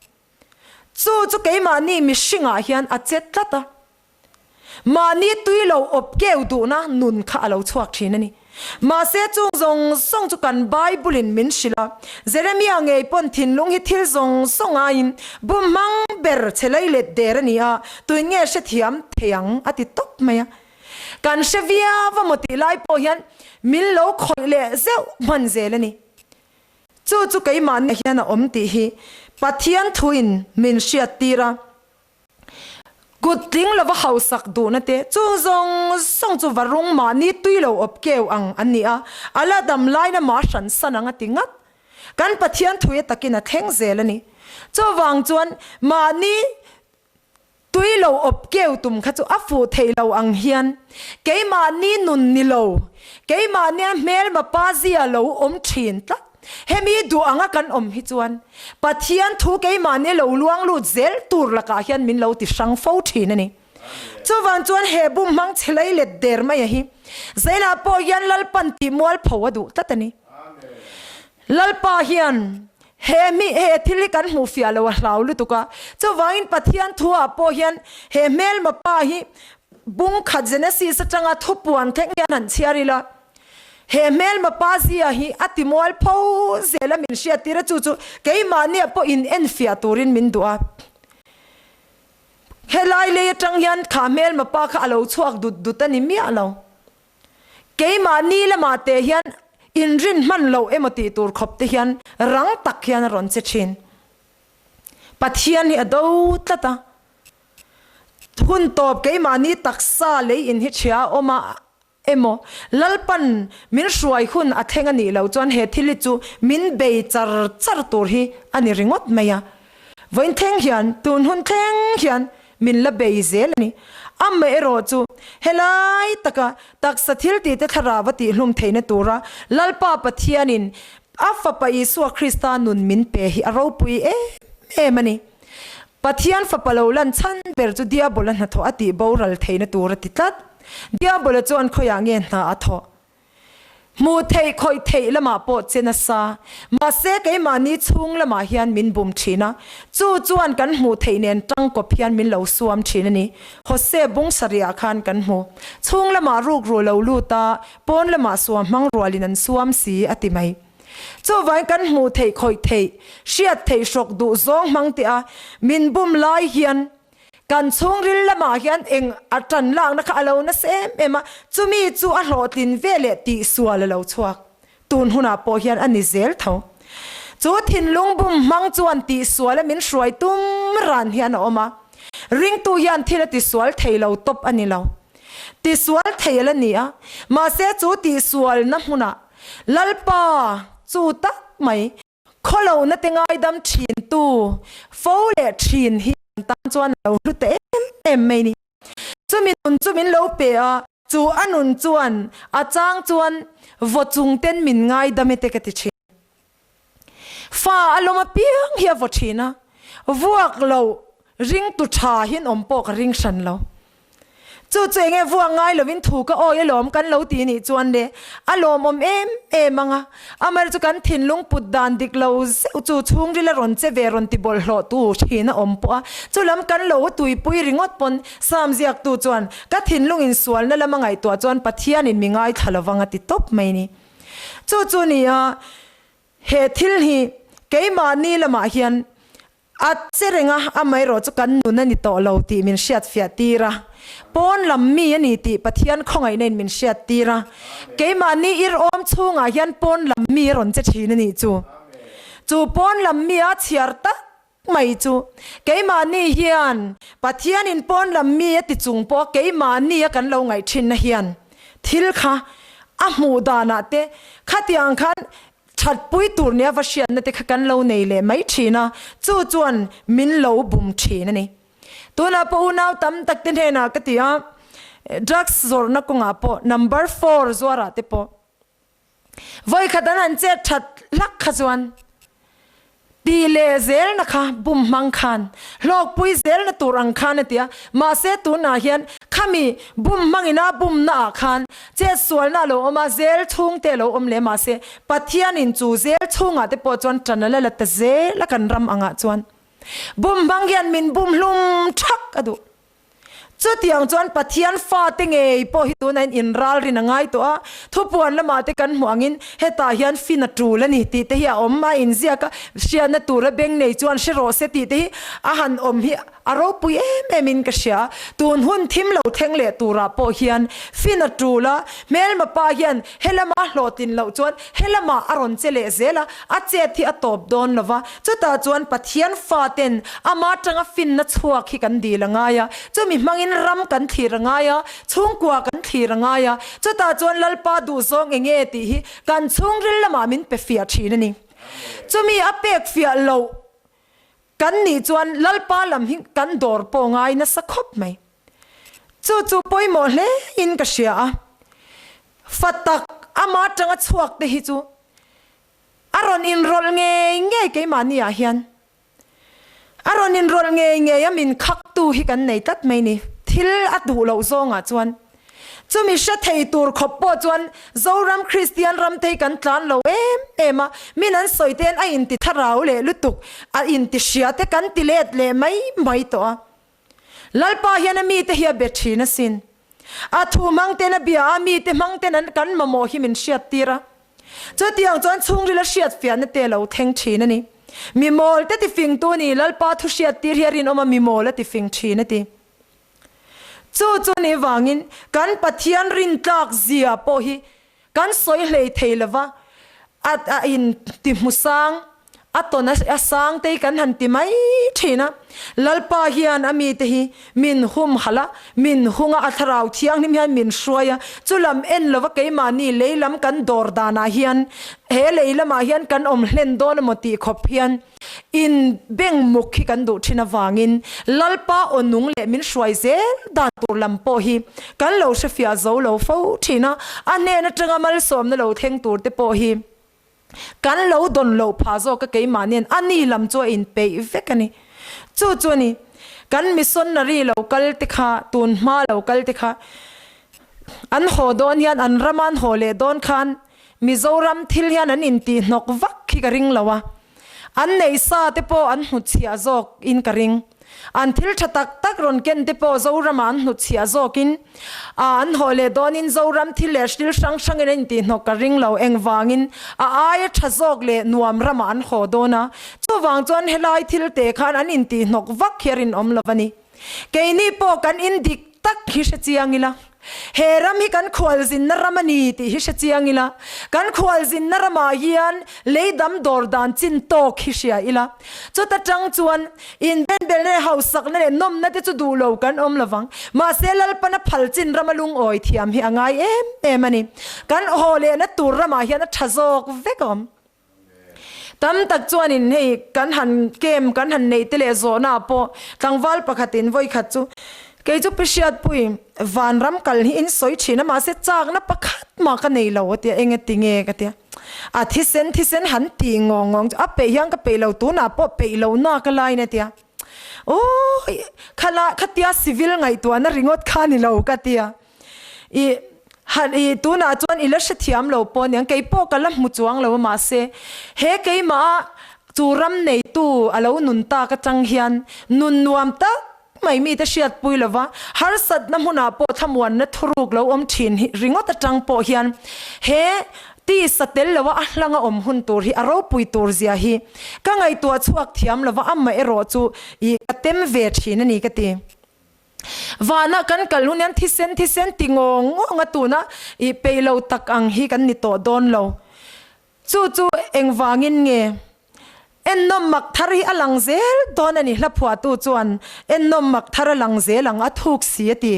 Chu chu keimahni mihringah hian a che tlat a. Mahni tui lo awp keu duhna nun kha a lo chhuak thin a ni. Mahse chung zawng zawng chu kan Bible-in min hrilh a, Jeremia ngei pawn thinlung hi thil zawng zawng aiin bum hmang ber che lei let der a ni a, tuin nge hrethiam thei ang a ti tawp mai a. Kan hre viau a maw tih lai pawh hian min lo khawih leh zeuh hman zel a ni. Chu chu keimahni hian a awm tih hi Pathian thuin min hriattir a. Kut tling lova hausak duhna te chu zawng zawng chu va rung mahni tui lo awp keu ang an ni a, a la dam laina mah hran san ang a ti ngat. Kan Pathian thui a takin a thleng zel a ni. Chuvang chuan mahni tui lo awp keu tum kha chu a fuh thei lo ang hian keimahni nun ni lo, keimahnia hmelma pa zia lo awm thin tlat. Hemi duh anga kan awm hi chuan Pathian thu keimahni lo luang lut zel tur lakah hian min lo ti hrang fo thin a ni. Chuvang chuan he bum hmang chhe lei let der mai a hi Zainah pawh hian Lalpan tih mualpho a duh tlat a ni. Lalpa hian he mi he thil hi kan hmuh fiah lo a hlau lutuk a, chuvangin Pathian thu ah pawh hian he hmelma pa hi bung khat Genesis atanga thupuan thleng hian han chhiar ila, He hmelma pa zia hi a ti mual pho zel a min hriat tir a, chu chu keimahniah pawh in enfiah turin min duh a. Helai lei atang hian kha hmelma pa kha a lo chhuak dut dut a ni miah lo. Keimahni lamah te hian inrin hman loh emaw tih tur khawp te hian rang tak hian a rawn che thin. Pathian hi a do tlat a. Hun tawp keimahni taksa lei in hi ṭhia a awm a, Emaw, Lalpan min hruai hun a thleng a nih loh chuan he thil hi chu min bei char char tur hi a ni ringawt mai a. Vawiin thleng hian, tun hun thleng hian min la bei zel a ni. Amaherawh chu helai taka taksa thil tihte thlarau a tihhlum theihna tura Lalpa Pathianin a Fapa Isua Krista nun min pe hi a ropui em em a ni. Pathian Fapa lo lan chhan ber chu Diabola hnathawh a tih boral theihna tur a ti tlat. Diabola chuan khawiah nge hna a thawh? Hmuh theih khawih theih lamah pawh che nasa. Mahse keimahni chhung lamah hian min bum thin a, chu chuan kan hmuh theih nen tangkawp hian min lo suam thin a ni. Hose bung sarihah khan kan hmu. Chhung lamah rukru lo lut a, pawn lamah suam hmang rualin an suam si a ti mai. Chuvangin kan hmuh theih khawih theih, hriat theih hrawk duh zawng hmang teh a, min bum lai hian kan chhungril lamah hian eng a tan lakna kha a lo nasa em em a, chumi chu a hlawhtlin ve leh tihsual a lo chhuak. Tun hunah pawh hian a ni zel tho. Chu thinlung bum hmang chuan tihsuala min hruai tum ran hian a awm a, ringtu hian thil a tisual thei lo tawp a ni lo. Tisual thei a la ni a, mahse chu tihsualna hmunah Lalpa chu tak mai khawlohna te ngaidam thin tu fo leh thin hi kan tan chuan a lo hlu ta em em mai ni. Chumi nun chu min lo pe a, chu a nun chuan a chang chuan vaw chung ten min ngaidam e te ka ti thin. Fa a lawm apiang hi a vaw thin a, vuak loh ringtu tha hian awm pawh ka ring hran lo. Chu chu enge vuak ngai lovin thu ka awi alawm kan lo ti nih chuan le a lawmawm em em ang a, amaherawhchu chu kan thinlung put dan dik lo zeuh chu chhungril a rawn che ve rawn ti bawlhhlawh tu thin a awm pawh a, chu lam kan lo tuipui ringawt pawn Sam ziaktu chuan ka thinlung insualna lama ngaihtuah chuan Pathianin mi ngaithla lovang a ti tawp mai ni. Chu chu nia he thil hi keimahni lamah hian a che reng a, amaherawh chu kan nun a ni tawh lo tih min hriatfiah tir a, pawn lam mi a ni tih Pathian khawngaihna in min hriat tir a, keimahni ir awm chhungah hian pawn lam mi a rawn che thin a nih chu. Chu pawn lam mi a chhiar tak mai chu keimahni hian Pathianin pawn lam mi a ti chung pawh keimahni a kan lo ngaih thinna hian thil kha. A hmuh danah te khatiang khan thatpui tur nia va hriatna te kha kan lo nei leh mai thin a, chu chuan min lo bum thin a ni. Tunah pawh unau tam tak te hnenah ka ti a, drugs zawrhna kawngah pawh number four zuarah te pawh Vawikhat an han chet that hlak kha chuan ti leh zelna kha bum hmang khan hlawkpui zelna tur ang khan a ti a, mahse tunah hian khami bum hmangin a bumna ah khan chet sualna a lo awm a, zel chhungte a lo awm leh mahse Pathianin chu zel chhungah te pawh chuan tan a la la ta zel a kan ram angah chuan bum hmang hian min bum hlum thak a duh. Chutiang chuan Pathian fate ngei pawh hi tunah in inralrin a ngai tawh a, thupuan lamah te kan hmuh angin hetah hian fin a tul a ni tih te hi a awm a, inziak a, hriatna tura beng nei chuan hre rawh se tih te hi a han awm hi a ropui em em in ka hria. Tun hun thim lo thleng leh turah pawh hian fin a tul a, hmelma pa hian helama hlawhtlin loh chuan helamah a rawn che leh zel a, a chet hi a tawp dawn lo va. Chutah chuan Pathian faten ama atanga finna chhuak hi kan dil a ngai a, chumi hmangin ram kan thlir a ngai a, chhungkua kan thlir a ngai a, chutah chuan Lalpa duhzawng eng nge tih hi kan chhungril lamah min pe fiah thin a ni. Chumi a pek fiah loh kan nih chuan Lalpa lam hi kan dawr pawh ngai nasa khawp mai. Chu chu pawimawh hle in ka hria a, fa tak ama atanga chhuak te hi chu A rawn inrawlh ngei ngei keimahni ah hian. A rawn inrawlh ngei ngei a min khaktu hi kan nei tlat mai ni. Thil a duh loh zawngah chuan chumi hre thei tur khawp pawh chuan Zoram Kristian ram te hi kan tlan lo em em a, min an sawi te hian a inti thlarau leh lutuk, a inti hria te kan ti let leh mai mai tawh a. Lalpa hian a mite hi a be thin asin. A thu hmang ten a bia a, mite hmang ten an kan mamawh hi min hriat tir a. Chutiang chuan chhungril a hriat fiahna te a lo thleng thin a ni. Mi mawl te tifingtu ni Lalpa thu hriat tir hi a rinawm a, mi mawl a tifing thin a ti. Chu chu ni vangin kan Pathian rintlak zia pawh hi Kan sawi hlei thei lova, a a in ti hmu sang, a tawn a sang te hi kan han ti mai thin a. Lalpa hian a mite hi min hum halh a, min hung a, a thlarau thianghlim hian min hruai a, chulam en lova keimahni lei lam kan dawr danah hian he lei lamah hian kan awm hlen dawn emaw tih khawp hian In beng muk hi kan duh thin avangin Lalpa aw nung leh min hruai zel dan tur lam pawh hi kan lo hrefiah zo lo fo thin a, a hnen atanga malsawmna lo thleng tur te pawh hi kan lo dawn loh phah zawk a keimahnian a ni lam chu a inpeih vek a ni. Chu chu a ni, kan missionary lo kal te kha, tun hma lo kal te kha an haw dawn hian an rama an haw leh dawn khan Mizoram thil hian an intih hnawk vak hi ka ring lo a, an neih sa te pawh an hnutchhiah zawk in ka ring. An thil tha tak tak rawn ken te pawh Zoramah an hnutchhiah zawk in a an haw leh dawn in Zoram thil leh hril hrang hrang in an intih hnawk ka ring lo. Engvangin a aia tha zawk leh nuam ramah an haw dawn a, chuvang chuan helai thil te khan an intih hnawk vak hi a rinawm lo a ni. Keini pawh kan in dik tak hi hre chiang ila, he ram hi kan khualzinna ram a ni tih hi hre chiang ila, kan khualzinna ramah hian lei dam dawr dan chin tawk hi hria ila, chuta tang chuan inbenbelna leh hausakna leh nawmna te chu duh lo kan awm lovang. Mahse Lalpana phal chin rama lungawi thiam hi a ngai em em a ni. Kan haw lehna tur ramah hian a tha zawk vek awm. Tam tak chuanin hei kan han camp kan han neih te leh zawhna ah pawh tlangval pakhatin vawi khat chu kei chu Pi Hriatpui vanram kal hi in sawi thin a mahse chakna pakhat mah ka nei lo a tia eng ati nge ka tia a thisen thisen han tih ngawng ngawng chu a peih hian ka peih lo tunah pawh peih loh na ka lain a tia aww khala khatia civil ngaihtuahna ringawt kha ni lo ka tia. I han i tunah chuan i la hrethiam lo pawh aniang, kei pawh ka la hmu chuang lo a mahse he keimah a chu ram neitu a lo nun tak atang hian nun nuam tak mai mite hriatpui lo va, harsatna hmunah pawh thlamuanna thuruk lo awm thin hi ringawt atang pawh hian he tisa tel lo a a hlang a awm hun tur hi a ropui tur zia hi ka ngaihtuah chhuak thiam lo va, amaherawh chu i ka tem ve thin a ni ka ti. Vana kan kal hun hian thisen thisen ti ngawng ngawng a tuna i peih lo tak ang hi kan ni tawh dawn lo. Chu chu engvangin nge ennawm mak thar hi a lang zel dawn a ni hla phuahtu chuan ennawm mak thar a lang zel ang a thuk si a ti.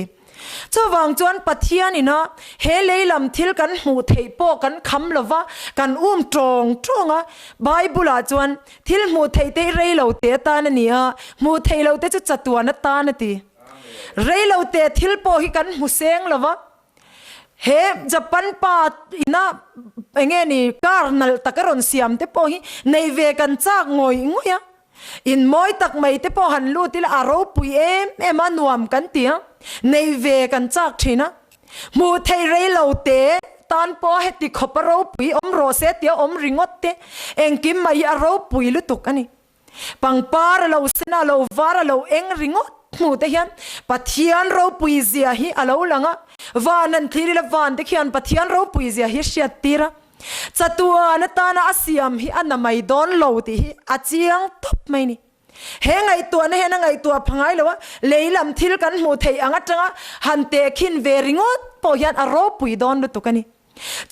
Chuvang chuan Pathian ina he lei lam thil kan hmuh theih pawh kan kham lo va, kan um tawng tawng a. Bible ah chuan thil hmuh theih te hi rei lo te atan a ni a, hmuh theih lo te chu chatuan atan a ti. Rei lo te thil pawh hi kan hmu seng lo va. He Japan pa ina enge ni car nalh tak a rawn siam te pawh hi nei ve kan chak ngawih ngawih a. In mawi tak mai te pawh han lut ila a ropui em em a, nuam kan ti a, nei ve kan chak thin a. Hmuh theih rei lo te tan pawh heti khawp a ropui awm rawh se tia awm ringawt te engkim mai hi a ropui lutuk a ni. Pangpar a lo sen a, a lo var a lo eng ringawt hmuh te hian Pathian ropui zia hi a lo lang a, van han thlir ila van te khian Pathian ropui zia hi hriat tir a. Chatuan atana a siam hi a na mai dawn lo tih hi a chiang tawp mai ni. He ngaihtuahna hian a ngaihtuah pha ngai lo a, lei lam thil kan hmuh theih ang atanga han tehkhin ve ringawt pawh hian a ropui dawn lutuk a ni.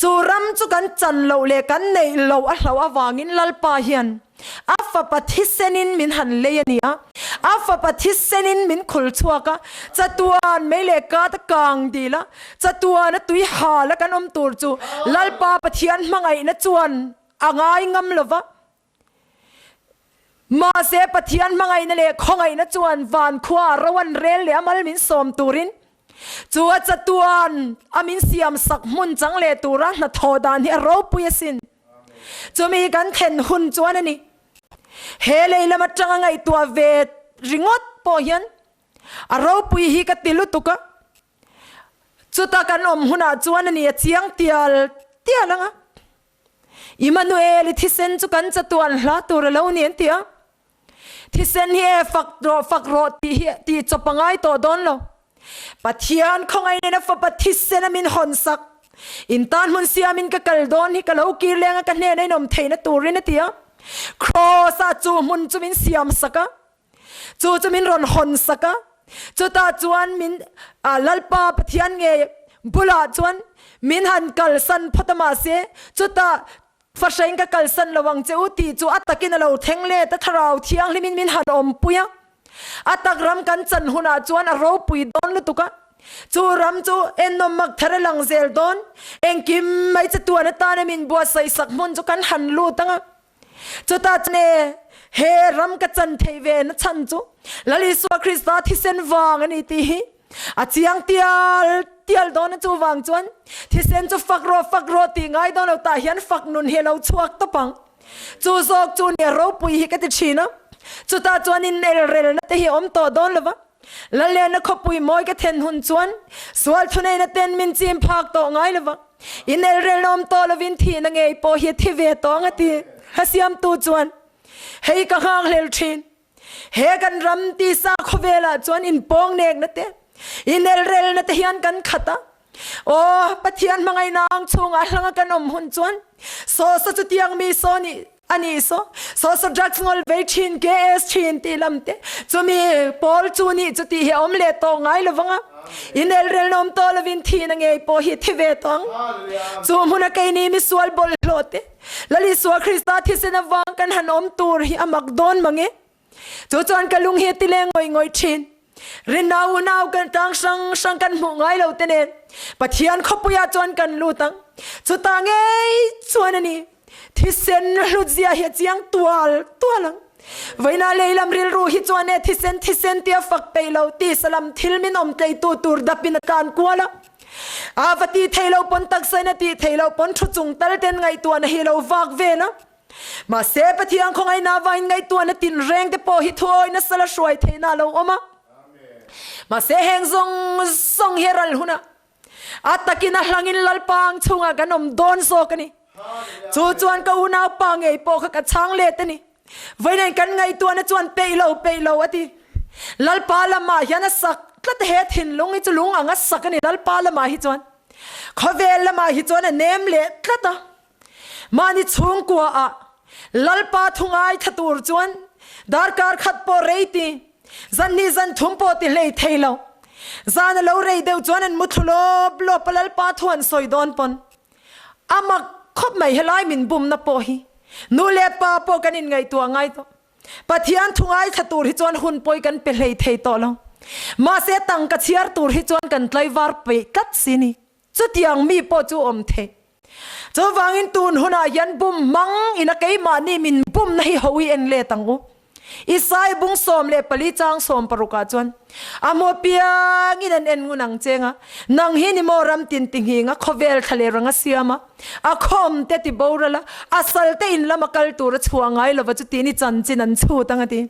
Chu ram chu kan chan loh leh kan neih loh a hlauh avangin Lalpa hian A fapa thisenin min han lei a ni a, a fapa thisenin min khul chhuak a, chatuan mei leh kat a kang dil a, chatuan a tui hal a kan awm tur chu Lalpa Pathian hmangaihna chuan a ngai ngam lo va. Mahse Pathian hmangaihna leh khawngaihna chuan van khua a ro an rel leh a mal min sawm turin chu a chatuan a min siam sak hmun chang leh tura hnathawh dan hi a ropui asin. Chumi kan thlen hun chuan a ni. He lei lam atanga ngaihtuah ve ringawt pawh hian a ropui hi ka ti lutuk a. Chuta kan awm hunah chuan a ni a chiang tial tial ang a. Immanuel i thisen chu kan chatuan hla tur a lo ni an ti a. Thisen hi e fak rawh fak rawh tih hi tih chawp a ngai tawh dawn lo. Pathian khawngaih nen a fapa thisen a min hawn sak. In tan hmun siamin ka kal dawn hi ka lo kir leng a ka hnena in awm theihna turin a ti a. Kraws ah chu hmun chu min siam sak a. Chu chu min rawn hawn sak a. Chutah chuan min Lalpa Pathian ngei bulah chuan min han kalsan phawt a mahse chutah Fahrain ka kalsan lo ang che u tih chu a takin a lo thleng let a, Thlarau Thianghlimin min han awmpui a. A tak ram kan chan hunah chuan a ropui dawn lutuk a, chu ram chu ennawm mak thar a lang zel dawn. Engkim mai che tuan atana min buatsaih sak hmun chu kan han lut ang a. Chutah chuan e, he ram ka chan theih ve na chhan chu Lal Isua Krista thisen vang a ni tih hi A chiang tial tial dawn a chuvang chuan thisen chu fak rawh fak rawh tih ngai dawn lo tah hian fak nun hi a lo chhuak tawp ang. Chu zawk chu nia ropui hi ka ti thin a. Chutah chuan in elrelna te hi a awm tawh dawn lo va. Lalliana khawpui mawi ka then hun chuan sual thuneihna ten min chim phak tawh ngai lo va. In elrelna awm tawh lovin thihna ngei pawh hi a thi ve tawh ang a ti. Hla siamtu chuan hei ka nghakhlel thin. He kan ram tisa khawvelah chuan inpawng nekna te, inelrelna te hian kan khat a. Aw, Pathian hmangaihna ang chhungah hlanga kan awm hun chuan saw saw chutiang mi saw nih a nih saw, saw saw drugs ngawl vei thin, KS thin tih lam te, chumi pawl chu nih chu tih hi a awm leh tawh ngai lo vang a. Inelrelna awm tawh lovin thihna ngei pawh hi thi ve tawh ang. Chu hmuna keini misual bawlhhlawh te, Lal Isua Krista thisen avang kan han awm tur hi a mak dawn mang e. Chu chuan ka lung hi a ti leng ngawih ngawih thin. Rinna unau kan tlang hrang hrang kan hmuh ngai lo te nen Pathian khawpuiah chuan kan lut ang. Chutah ngei chuan a ni. Thisen hlutzia hi a chiang tual tual ang. Vawiinah lei lam rilru hi chuan e thisen thisen tia fak peih lo tisa lam thil min awm tleitu tur dapin a tlan kual a. A va tih theih loh pawn taksa in a tih theih loh pawn thu chung tal ten ngaihtuahna hi lo vak vel a. Mahse Pathian khawngaihna avangin ngaihtuahna tinreng te pawh hi thuawi nasa la hruai theihna a lo awm a. Mahse heng zawng zawng hi a ral hunah a takin a hlangin Lalpa ang chhungah kan awm dawn zawk a ni. Chu chuan ka unaupa ngei pawh kha ka chhang let a ni. Vawiin kan ngaihtuahna chuan peih lo peih lo a ti. Lalpa lamah hian a sak tlat a, he thinlung hi chu lung ang a sak a ni Lalpa lamah hi chuan. Khawvel lamah hi chuan a nem leh tlat a. Mahni chhungkuaah Lalpa thu ngaithla tur chuan darkar khat pawh rei ti, zan hnih zan thum pawh ti hlei thei lo. Zan a lo rei deuh chuan an muthlu lawp lawp a Lalpa thu an sawi dawn pawn. A mak khawp mai helai min bumna pawh hi nu leh pa pawh kan inngaihtuah ngai tawh. Pathian thu ngaithla tur hi chuan hun pawi kan pe hlei thei tawh lo. Mahse tangka chhiar tur hi chuan kan tlaivar peih tlat si ni. Chutiang mi pawh chu awm theih. Chuvangin tun hunah hian bum hmang ina keimahni min bumna hi ho i en let ang u. Isai bung 14 chang 16 ah chuan, A hmu apiangin an en ngun ang cheng a, nang hi ni maw ram tin ti nghing a, khawvel thla leh rang a siam a, a khawm te ti boral a, a sal te in lama kal tur a chhuah ngai lova chuti ni chanchin an chhut ang a ti.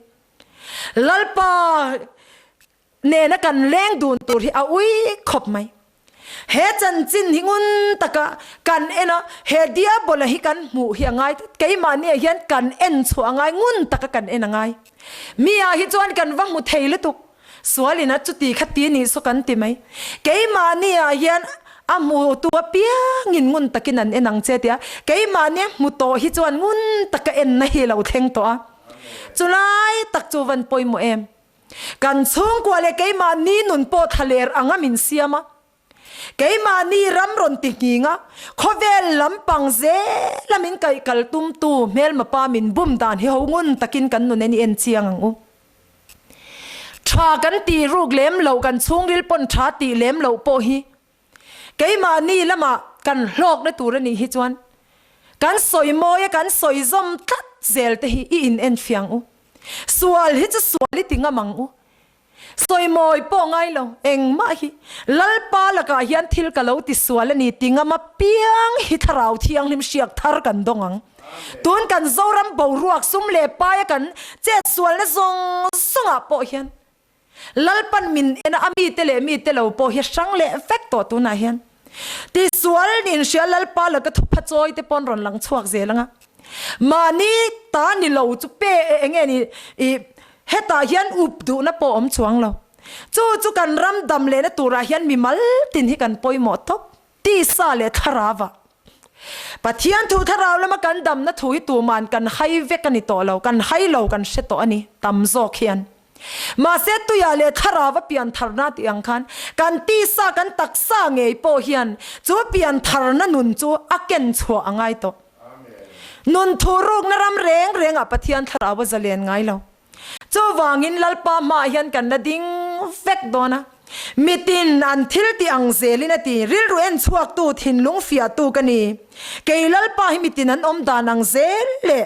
Lalpa nena kan leng dun tur hi a ui khawp mai. He chanchin hi ngun taka kan en a, he Diabola hi kan hmuh hi a ngai tlat. Keimahniah hian kan en chhuah a ngai, ngun taka kan en a ngai. Mi ah hi chuan kan va hmu thei lutuk, sualin a chuti kha ti nih saw kan ti mai. Keimahniah hian a hmu tu apiangin ngun takin an en ang che tia, keimahnia hmu tawh hi chuan ngun taka enna hi a lo thleng tawh a. Chulai tak chu van pawimawh em? Kan chhungkua leh keimahni nun pawh thlaler anga min siam a, keimahni ram rawn ti nghing a, khawvel lampang zela min kaih kal tumtu hmelma pa min bum dan hi ho ngun takin kan nun en i en chiang ang u. Tha kan tih ruk lem loh, kan chhungril pawn tha tih lem loh pawh hi keimahni lamah kan hlawkna tur a nih hi chuan kan sawi mawi a kan sawi zawm tlat zel te hi i in en fiang u. Sual hi chu sual i ti ngam ang u. Sawi mawi pawh ngai lo, engmah hi Lalpa lakah hian thil ka lo ti sual a ni ti ngam apiang hi Thlarau Thianghlim hriak thar kan dawng ang. Tun kan Zoram boruak sum leh paia kan chet sualna zawng zawngah pawh hian Lalpan min en a, a mite leh mite lo pawh hi a hrang leh vek tawh tunah hian. Tisual nin hria Lalpa laka thupha chawi te pawn rawn lang chhuak zel ang a. Mahni ta ni lo chu pe e enge ni i hetah hian up duhna pawh awm chuang lo. Chu chu kan ram dam lehna turah hian mimal tin hi kan pawimawh tawp. Tisa leh thlarau ah. Pathian thu thlarau lama kan damna thu hi tuman kan hai vek a ni tawh lo, kan hai lo kan hre tawh a ni tam zawk hian. Mahse tuiah leh thlarau a pian tharna tih ang khan kan tisa kan taksa ngei pawh hian chu pian tharna nun chu a ken chhuah a ngai tawh. Nun thu rukna ram reng rengah Pathian thlarau a zalen ngai lo. Chuvangin Lalpa hmaah hian kan la ding vek dawn a, mitin an thil tih ang zelin a ti, rilru en chhuaktu, thinlung fiahtu ka ni. Kei Lalpa hi mitin an awm dan ang zel leh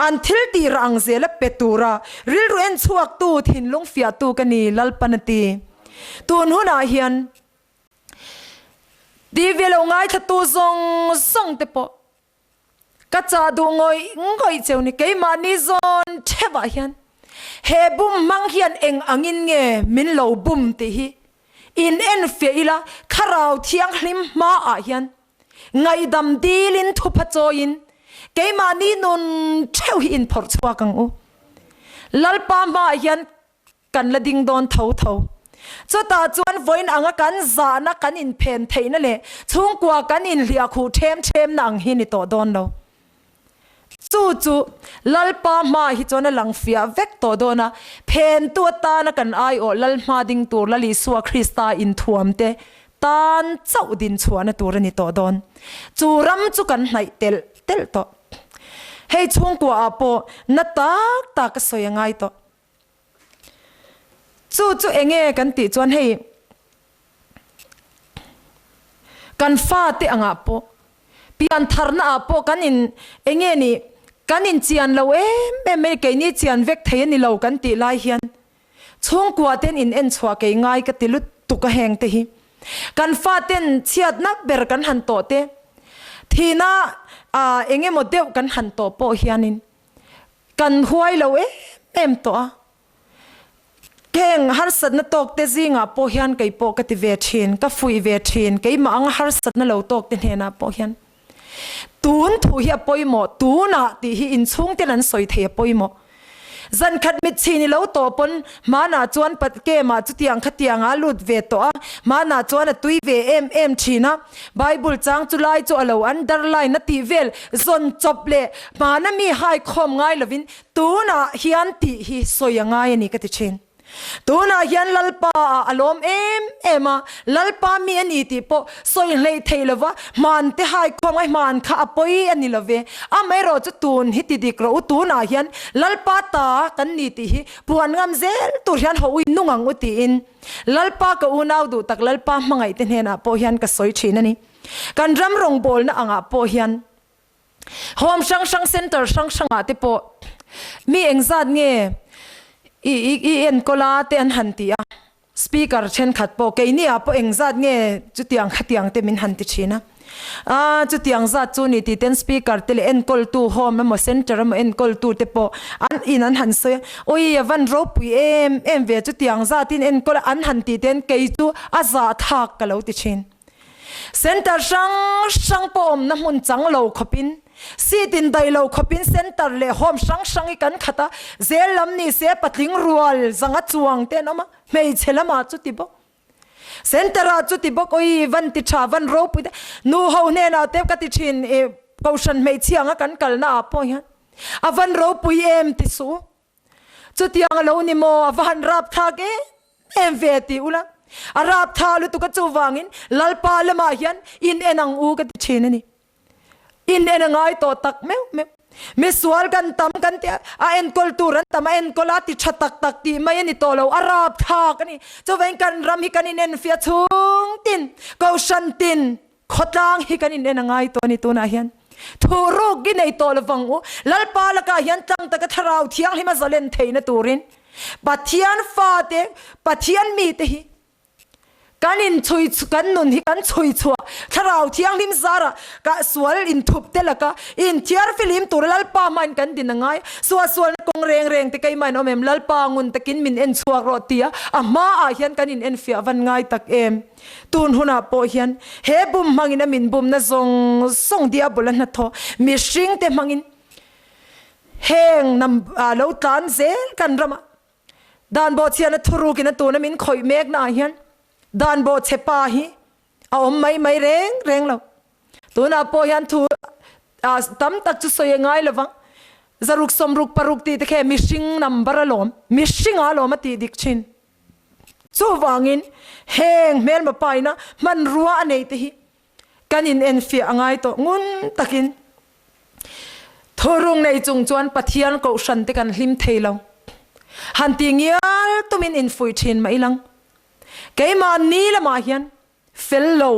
an thil tih rah ang zela pe tura rilru en chhuaktu, thinlung fiahtu ka ni, Lalpan a ti. Tun hunah hian TV lo ngaithlatu zawng zawng te pawh Ka chah duh ngawih ngawih cheu ni, keimahni zawn theuhah hian he bum hmang hian eng angin nge min lo bum tih hi in enfiah ila, Thlarau Thianghlim hmaah hian ngaihdam dilin thupha chawiin keimahni nun theuh hi inphawrh chhuak ang u. Lalpa hmaah hian Kan la ding dawn tho tho. Chutah chuan vawiin anga kan zahna kan inphen theihna leh chhungkua kan inhliah khuh ṭhem ṭhemna ang hi ni tawh dawn lo. Chu chu Lalpa hmaah hi chuan a lang fiah vek tawh dawn a, phentu atana kan aiawh Lal hma ding tur Lal Isua Krista inthuamte tan chauh din chhuahna tur a ni tawh dawn. Chu ram chu kan hnaih telh telh tawh. Hei chhungkuaah pawh na tak tak a sawi a ngai tawh. Chu chu enge kan tih chuan hei kan fate angah pawh pian tharna ah pawh kan in enge ni kan in chian lo em em mai keini chian vek thei a ni lo kan tih lai hian chhungkua ten in en chhuah kei ngai ka ti lutuk a heng te hi kan faten chhiatna ber kan han tawh te thihna ah engemaw deuh kan han tawh pawh hianin Kan huai lo em em tawh a, heng harsatna tawk te zingah pawh hian kei pawh ka ti ve thin, ka fuih ve thin, keimah anga harsatna lo tawk te hnenah pawh hian tun thu hi a pawimawh, tunah tih hi inchhung ten an sawi thei a pawimawh. Zankhat mitchhin i lo tawh pawn hmanah chuan Patkem-ah chutiang khatiangah a lut ve tawh a, hmanah chuan a tui ve em em thin a, Bible chang chu lai chu a lo underline a tih vel zawn chawp leh hmana mi hai khawm ngai lovin tunah hian tih hi sawi a ngai a ni ka ti thin. Tunah hian Lalpa ah a lawm em em a, Lalpa mi a ni tih pawh sawi hleih theih lova hman te hai khawm a hman kha a pawi a ni lo ve. Amaherawh chu tun hi ti dik rawh u, tunah hian Lalpa ta kan ni tih hi puan ngam zel tur hian haw ui nung ang u tiin Lalpa ka unau duh tak Lalpa hmangaih te hnenah pawh hian ka sawi thin a ni. Kan ram rawngbawlna angah pawh hian Home hrang hrang center hrang hrangah te pawh mi engzat nge i i enkawl a te an han ti a, speaker thenkhat pawh keini ah pawh engzat nge chutiang khatiang te min han ti thin a, aaa chutiang zat chu ni tih ten speaker te leh enkawltu home emaw center emaw enkawltu te pawh an in an han sawi a, awi a van ropui em em ve chutiang zatin enkawl a an han tih ten kei chu a zahthlak ka lo ti thin. Centre hrang hrang pawh awmna hmun chang lo khawpin, seat in daih lo khawpin centre leh home hrang hrang hi kan khat a, zel lam ni se patling rual zanga chuang te an awm a, hmeichhe lamah chu ti bawk. Centre ah chu ti bawk, awi van ti tha van ropui te, nu ho hnenah te ka ti thin i kohhran hmeichhia anga kan kalna ah pawh hian a van ropui em ti suh. Chutiang a lo ni maw? A va han rapthlak em em ve ti ula. A raptha lutuk a chuvangin Lalpa lamah hian in en ang u ka ti thin a ni. In en a ngai tawh tak meuh meuh. Misual kan tam kan ti a, a enkawl tur an tam a enkawl a ti tha tak tak tih mai a ni tawh lo, a rapthlak a ni. Chuvangin kan ram hi kan inenfiah chhung tin, kohhran tin, Khawtlang hi kan in en a ngai tawh a ni tunah hian. Thuhruk i nei tawh lovang u. Lalpa lakah hian tlang taka thlarau thianghlim a zalen theihna turin Pathian fate, Pathian mite hi kan in chhui kan nun hi kan chhui chhuah thlarau thianghlim zarah ka sual inthup te laka inthiar filim tura Lalpa hmain kan din a ngai. Suahsualna kawng reng reng te keimah in awm em? Lalpa ngun takin min en chhuak rawh tia a hmaah hian kan in enfiah van ngai tak em? Tun hunah pawh hian he bum hmangin a min bumna zawng zawng diabol a hnathawh mihringte hmangin heng nam lo tlan zel kan ramah dan bawhchhiahna thurukin a tuna min khawih meknaah hian dan bawhchhe pa hi a awm mai mai reng reng lo. Tunah pawh hian thu tam tak chu sawi a ngai lovang. Zaruk sawmruk paruk tih te khe mihring number alawm, mihringa alawm a tih dik thin. Chuvangin, heng hmelma paina hmanrua a neite hi kan inenfiah a ngai tawh ngun takin. Thurung nei chung chuan Pathian kohhran te kan hlim thei lo. Han ti ngial tumin infuih thin mah ilang. Keimahni lamah hian Fel lo,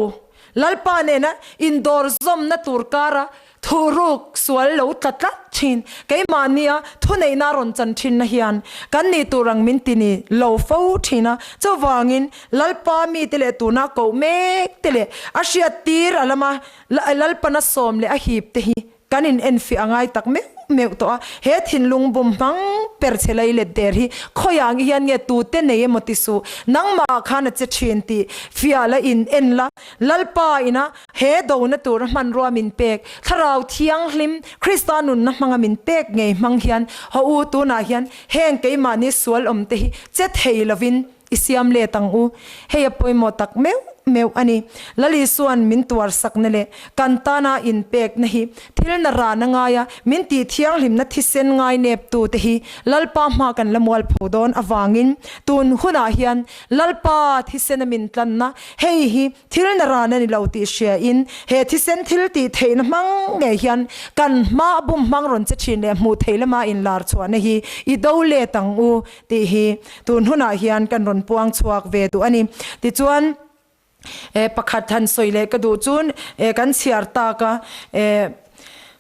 Lalpa nena indawr zawmna tur kara thuruk sual lo tla tlat thin, keimahnia thuneihna rawn chan thinna hian kan nih tur ang min ti ni lo fo thin a. Chuvangin Lalpa mite leh tuna koh mek te leh a hriattir a lama Lalpana sawm leh a hip te hi Kan in enfiah a ngai tak meuh meuh tawh a, he thinlung bum hmang per che lei let der hi khawiah nge hian nge tute nei emaw ti suh, nangmah khan a che thin tih fiah la in en la, Lalpa ina he dona tura hmanrua min pek, Thlarau Thianghlim, Krista nunna hmanga min pek ngei hmang hian haw u tunah hian heng keimahni sual awm te hi che thei lovin I siam let ang u. Hei a pawimawh tak meuh meuh a ni. Lal Isua'n min tuarsakna leh kan tana inpekna hi thil na rana ngaia min tih thianghlimna thisen ngai neptute hi Lalpa hma kan la mualpho dawn avangin tun hunah hian Lalpa thisena min tlanna hei hi Thil na ran a ni lo tih hria in he thisen thil tih theihna hmang ngei hian kan hma a bum hmang rawn che thin leh hmuh theih lama inlar chhuahna hi i do let ang u tih hi tun hunah hian kan rawn puang chhuak ve duh a ni. Tichuan pakhat han sawi leh ka duh chu kan chhiar tak a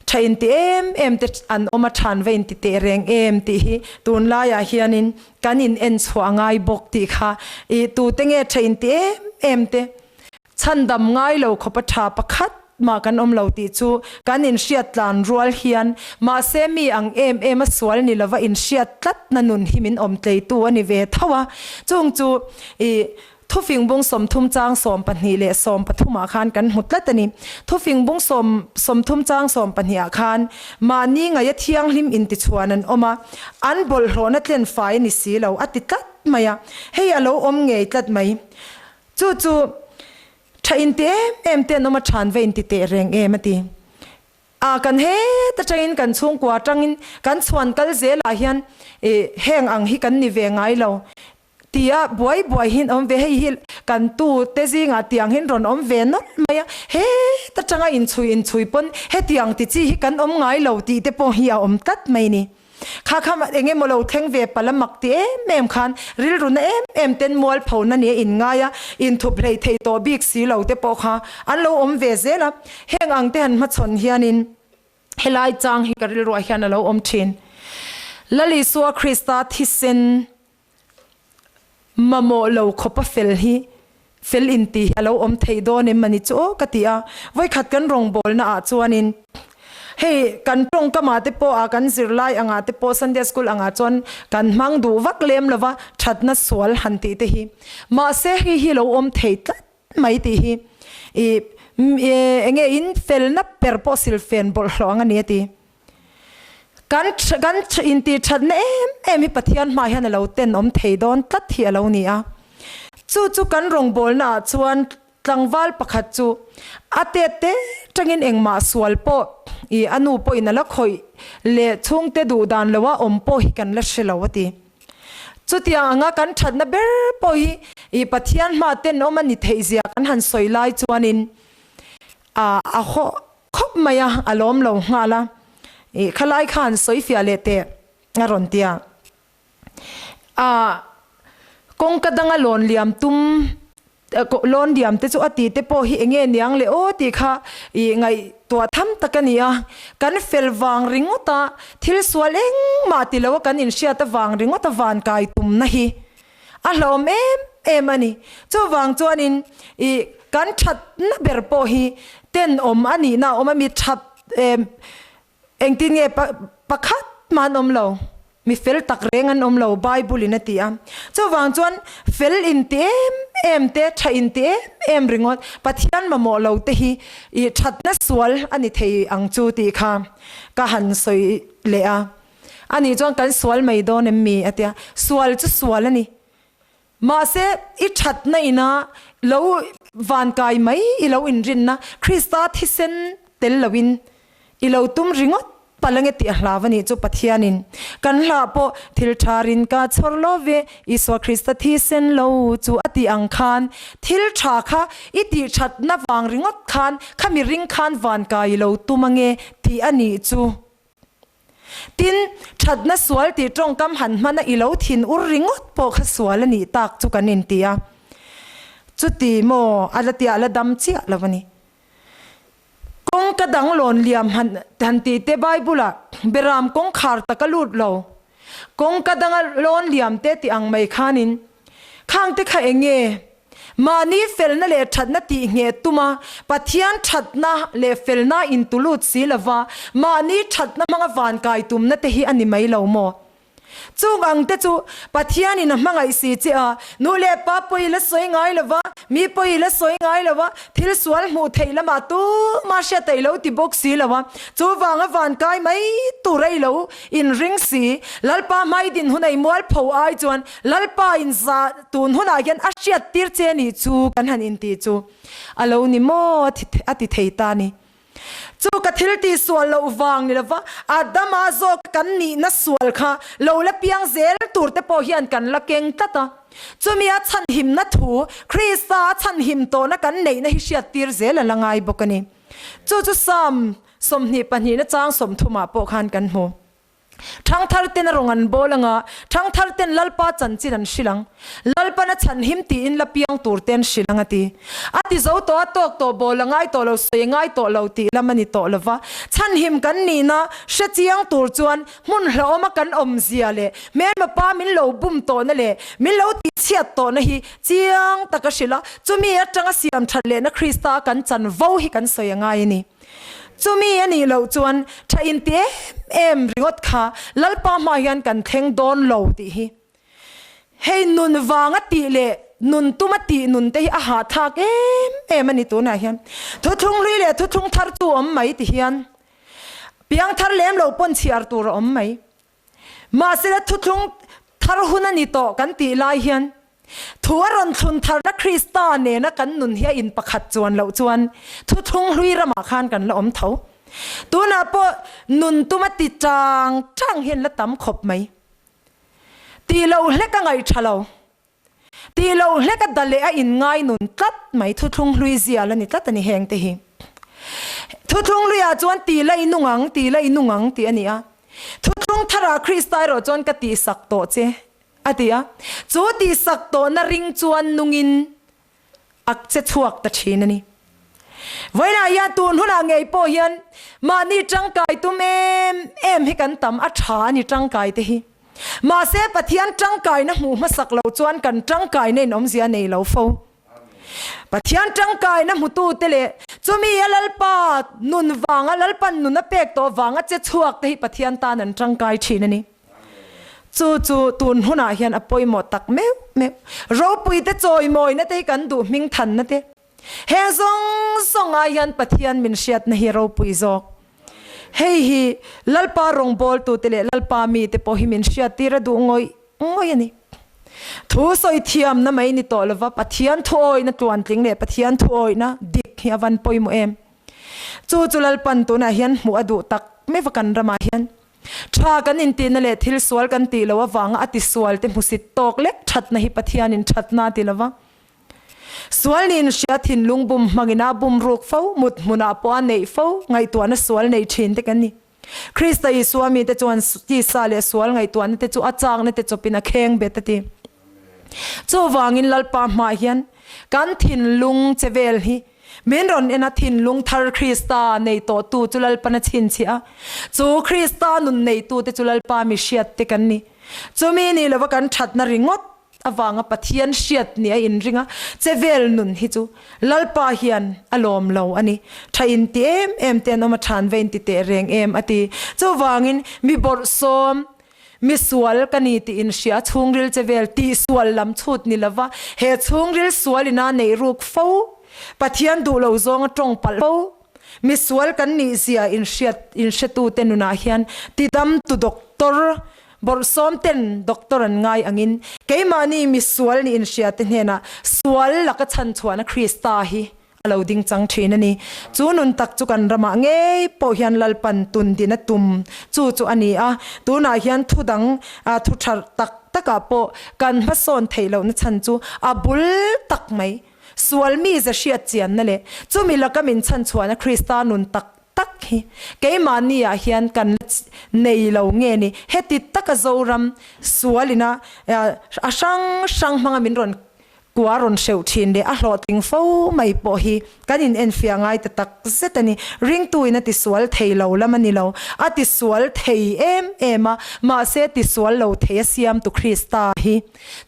tha inti em em te an awm a than va inti teh reng em tih hi tunlaiah hianin Kan in en chhuah a ngai bawk tih kha i tute nge tha in ti em em te chhandam ngai lo khawp a tha pakhat mah kan awm lo tih chu kan in hriat tlan rual hian mahse mi ang em em a sual ni lova in hriat tlat na nun hi min awm tleitu a ni ve tho a chung chu i Thufing bung 30 chang 12 leh 13 ah khan kan hmu tlat a ni. Thufing bung sawm 30 chang 12 ah khan mahni ngaia thianghlim intichhuan an awm a, an bawlhhlawhna tlen fai a ni si lo a ti tlat mai a, hei a lo awm ngei tlat mai. Chu chu tha inti em em te an awm a, than va inti teh reng em a ti. A kan het atangin kan chhungkua atangin kan chhuan kal zelah hian heng ang hi kan ni ve ngai lo. Tia buai buai hin awm ve, hei hi kan tu te zingah tiang hin rawn awm ve nawlh mai a, heta tanga inchhui inchhui pawn hetiang ti chi hi kan awm ngai lo tih te pawh hi a awm tlat mai ni. Kha kha eng emaw lo thleng ve palh a mak ti em em khan rilru na em em ten mualpho na nia in ngai a, inthup hlei thei tawh bik si lo te pawh kha an lo awm ve zel a, heng ang te han hmachhawn hianin helai chang hi ka rilruah hian a lo awm thin. Lal Isua Krista thisen Mamawh lo khawpa fel hi fel inti hi a lo awm thei dawn em ani chu aw ka ti a, vawikhat kan rawngbawlna ah chuanin hei kan tawngkamah te pawh ah kan zirlai angah te pawh Sunday school angah chuan kan hmang duh vak lem lova thatna sual han tih te hi mahse hei hi lo awm thei tlat mai tih hi ih enge in felna per pawh silfen bawlhhlawh ang ani a ti. Kan kan intih thatna em em hi Pathian hmaah hian a lo tenawm thei dawn tlat hi a lo ni a. Chu chu kan rawngbawlna ah chuan tlangval pakhat chu a tet te tangin engmah sual pawh ih a nu pawhin a la khawih leh chhungte duh dan loa awm pawh hi kan la hre lo a ti. Chutiang anga kan thatna ber pawh hi ih Pathian hmaah tenawm a ni theih zia kan han sawi lai chuanin a haw Khawp mai a, a lawm lo nghal a. Ih, khalai khan sawi fiah leh teh a rawn ti a. Ah, kawngka danga lawn liam tum, lawn liam te chu a ti te pawh hi enge niang le aw tih kha ih ngaihtuah tham tak a ni a. Kan fel vang ringawt a, thil sual engmah ti lo a kan inhriat avang ringawt a van kai tumna hi A hlawm em em a ni. Chuvang chuanin i kan thatna ber pawh hi tenawm a nihna a awm a, mi that em engtin nge pakhat mah an awm lo, mi fel tak reng an awm lo Bible in a ti a. Chuvang chuan fel inti em em te, tha inti em em ringawt Pathian mamawh lo te hi i thatna sual a ni thei ang chu tih kha ka han sawi leh a. A nih chuan kan sual mai dawn em mi? a ti a. Sual chu sual a ni. Mahse, i thatna ina lo vankai mai i lo inrinna Krista thisen tel loin i lo tum ringawt palh ange tih a hlau a nih chu Pathianin kan hlah pawh thil tha rin ka chhawr lo ve Isua Krista thisen lo chu a tih ang khan thil tha kha i tih thatna vang ringawt khan khami ring khan vankai i lo tum ange tih a nih chu. Tin, thatna sual tih tawngkam han hmana i lo thin ur ringawt pawh kha sual a nih tak chu kan inti a. Chuti maw a la tia la dam chiah lo a ni. Kawngka dang lawn liam han han tih te Bible ah Beram kawngkhar taka lut lo, kawngka danga lawn liam te tih ang mai khanin Khangte kha eng nge? Mahni felna leh thatna tih ngheh tuma Pathian thatna leh felna intulut si lova mahni thatna hmanga vankai tumna te hi a ni mai lo maw? Chung ang te chu Pathianin a hmangaih si che a, nu leh pa pawh i la sawi ngai lova, mi pawh i la sawi ngai lova, thil sual hmuh theih lamah tumah hriat a i lo ti bawk si lo a, chuvanga vankai mai tur a i lo inring si. Lalpa hmai din hun a i mualpho ai chuan Lalpa in za tun hunah hian a hriat tir che nih chu kan han intih chu a lo ni maw a ti thei ta ni. Chu ka thil tih sual loh vang ni lova Adama zawk kan nihna sual kha lo la piang zel tur te pawh hian kan la keng tlat a. Chumi a chhanhimna thu Krista a chhanhim tawhna kan neihna hi hriat tir zel a la ngai bawk a ni. Chu chu Psalm 22 na chang 30 ah pawh khan kan hmu. Thangthar ten a rawn an bawl anga, thangthar ten Lalpa chanchin an hrilh ang. Lalpan a chhanhim tiin la piang tur te an hrilh ang a ti. A ti zo tawh a, tawk tawh bawl a ngai tawh lo, sawi a ngai tawh lo tih lam a ni tawh lova. Chhanhim kan nihna hre chiang tur chuan hmun hlauhawma kan awmzia leh hmelma pa min lo bum tawhna leh min lo tihchhiat tawhna hi chiang taka hrilh a, chumi atanga siam that lehna Krista kan chanvo hi kan sawi a ngai a ni. Chumi a nih loh chuan tha inti em em ringawt kha Lalpa hmaah hian kan thleng dawn lo tih hi. Hei nun vanga tih leh nun tuma tih nun te hi a hahthlak em em a ni tunah hian. Thuthlung hlui leh thuthlung thar chu awm mai ti hian piangthar lem lo pawn chhiar tur a awm mai. Mahsela thuthlung thar hun a ni tawh kan tih lai hian thu a rawn thlun tharna Krista nena kan nun hi a in pakhat chuan loh chuan thuthlung hlui ramah khan kan la awm tho. Tunah pawh nun tuma ti chang chang hian la tam khawp mai. Tih loh hlek a ngaih tha lo. Tih loh hlek a da leh a inngai nun tlat mai thuthlung hlui zial a ni tlat a ni heng te hi. Thuthlung hluiah chuan tih la i nung ang, tih la i nung ang tih a ni a. Thuthlung tharah Krista erawh chuan ka tihsak tawh che a ti a. Chu tihsak tawhna ring chuan nungin a che chhuak ta thin a ni. Vawiinah hian tun hunah ngei pawh hian mahni tangkai tum em em hi kan tam a tha a ni tangkai te hi. Mahse Pathian tangkaina hmuh hmasak lo chuan kan tangkaina in awmzia nei lo fo. Pathian tangkaina hmutute leh chumi a Lalpa nun vanga Lalpan nun a pek tawh vanga che chhuak te hi Pathian tan an tangkai thin a ni. Chu chu tun hunah hian a pawimawh tak meuh meuh. Ropuite chawimawina te hi kan duh hmingthanna te. Heng zawng zawng ai hian Pathian min hriatna hi ropui zawk. Hei hi Lalpa rawngbawltute leh Lalpa mite pawh hi min hriattir a duh ngawih ngawih a ni. Thu sawi thiamna mai ni tawh lova Pathian thuawihna tluantling leh Pathian thuawihna dik hi a van pawimawh em. Chu chu Lalpan tunah hian hmuh a duh tak meuh a kan ramah hian. Tha kan intihna leh thil sual kan tih loh avanga a tisual te hmusit tawk lek thatna hi Pathianin thatna a ti lova. Sual niin hria thinlung bum hmangin a bum ruk fo, mut hmunah pawh a neih fo, ngaihtuahna sual nei thin te kan ni. Krista Isua mite chuan tisa leh sual ngaihtuahna te chu a chakna te chawpin a kheng bet a ti. Chuvangin Lalpa hmaah hian kan thinlung che vel hi Min rawn en a, thinlung thar Krista nei tawhtu chu Lalpan a chhinchhiah a, chu Krista nun neitute chu Lalpa mi hriat te kan ni. Chumi ni lova kan thatna ringawt avanga Pathian hriat ni a inring a, chevel nun hi chu Lalpa hian a lawm lo a ni. Tha inti em em te an awm a, than va inti teh reng em a ti. Chuvangin mi bawrhsawm, Mi sual ka ni tih inhria chhungril che vel tih sual lam chhut ni lova he chhungril sual ina neih ruk fo, Pathian duh lo zawnga tawng palh fo, mi sual kan nih zia inhriat inhretute nunah hian tidam tu doctor bawrhsawm ten doctor an ngai angin keimahni mi sual nih inhriate hnenah sual laka chhanchhuahna Krista hi a lo ding chang thin a ni. Chu nun tak chu kan ramah ngei pawh hian Lalpan tun din a tum chu chu a ni a. Tunah hian thu dang thu tha tak takah pawh kan hmasawn theih lohna chhan chu a bul tak mai. Sual mi ze hriat chianna leh chumi laka min chhan chhuahna Krista nun tak tak hi keimahni ah hian kan la nei lo nge ni. Heti taka Zoram sualina a hrang hrang hmanga min rawn Kua rawn hreuh thin leh a hlawhtling fo mai pawh hi kan in enfiah ngai ta tak zet a ni. Ringtuin a tisual thei lo lam a ni lo. A tisual thei em em a, mahse tisual lo thei a siamtu Krista hi.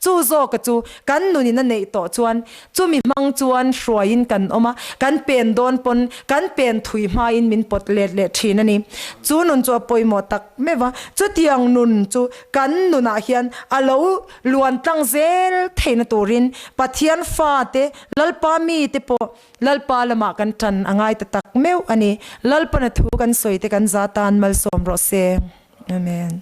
Chu zawka chu kan nunin a neih tawh chuan chumi hmang chuan hruaiin kan awm a, kan pen dawn pawn kan pen thui hmain min pawt let leh thin a ni. Chu nun chu a pawimawh tak meuh a, chutiang nun chu kan nunah hian a lo Luan tlang zel theihna turin Pathian fate, Lalpa mite pawh Lalpa lamah kan tan a ngai ta tak meuh a ni. Lalpana thu kan sawi te kan za tan malsawm rawh se. Amen.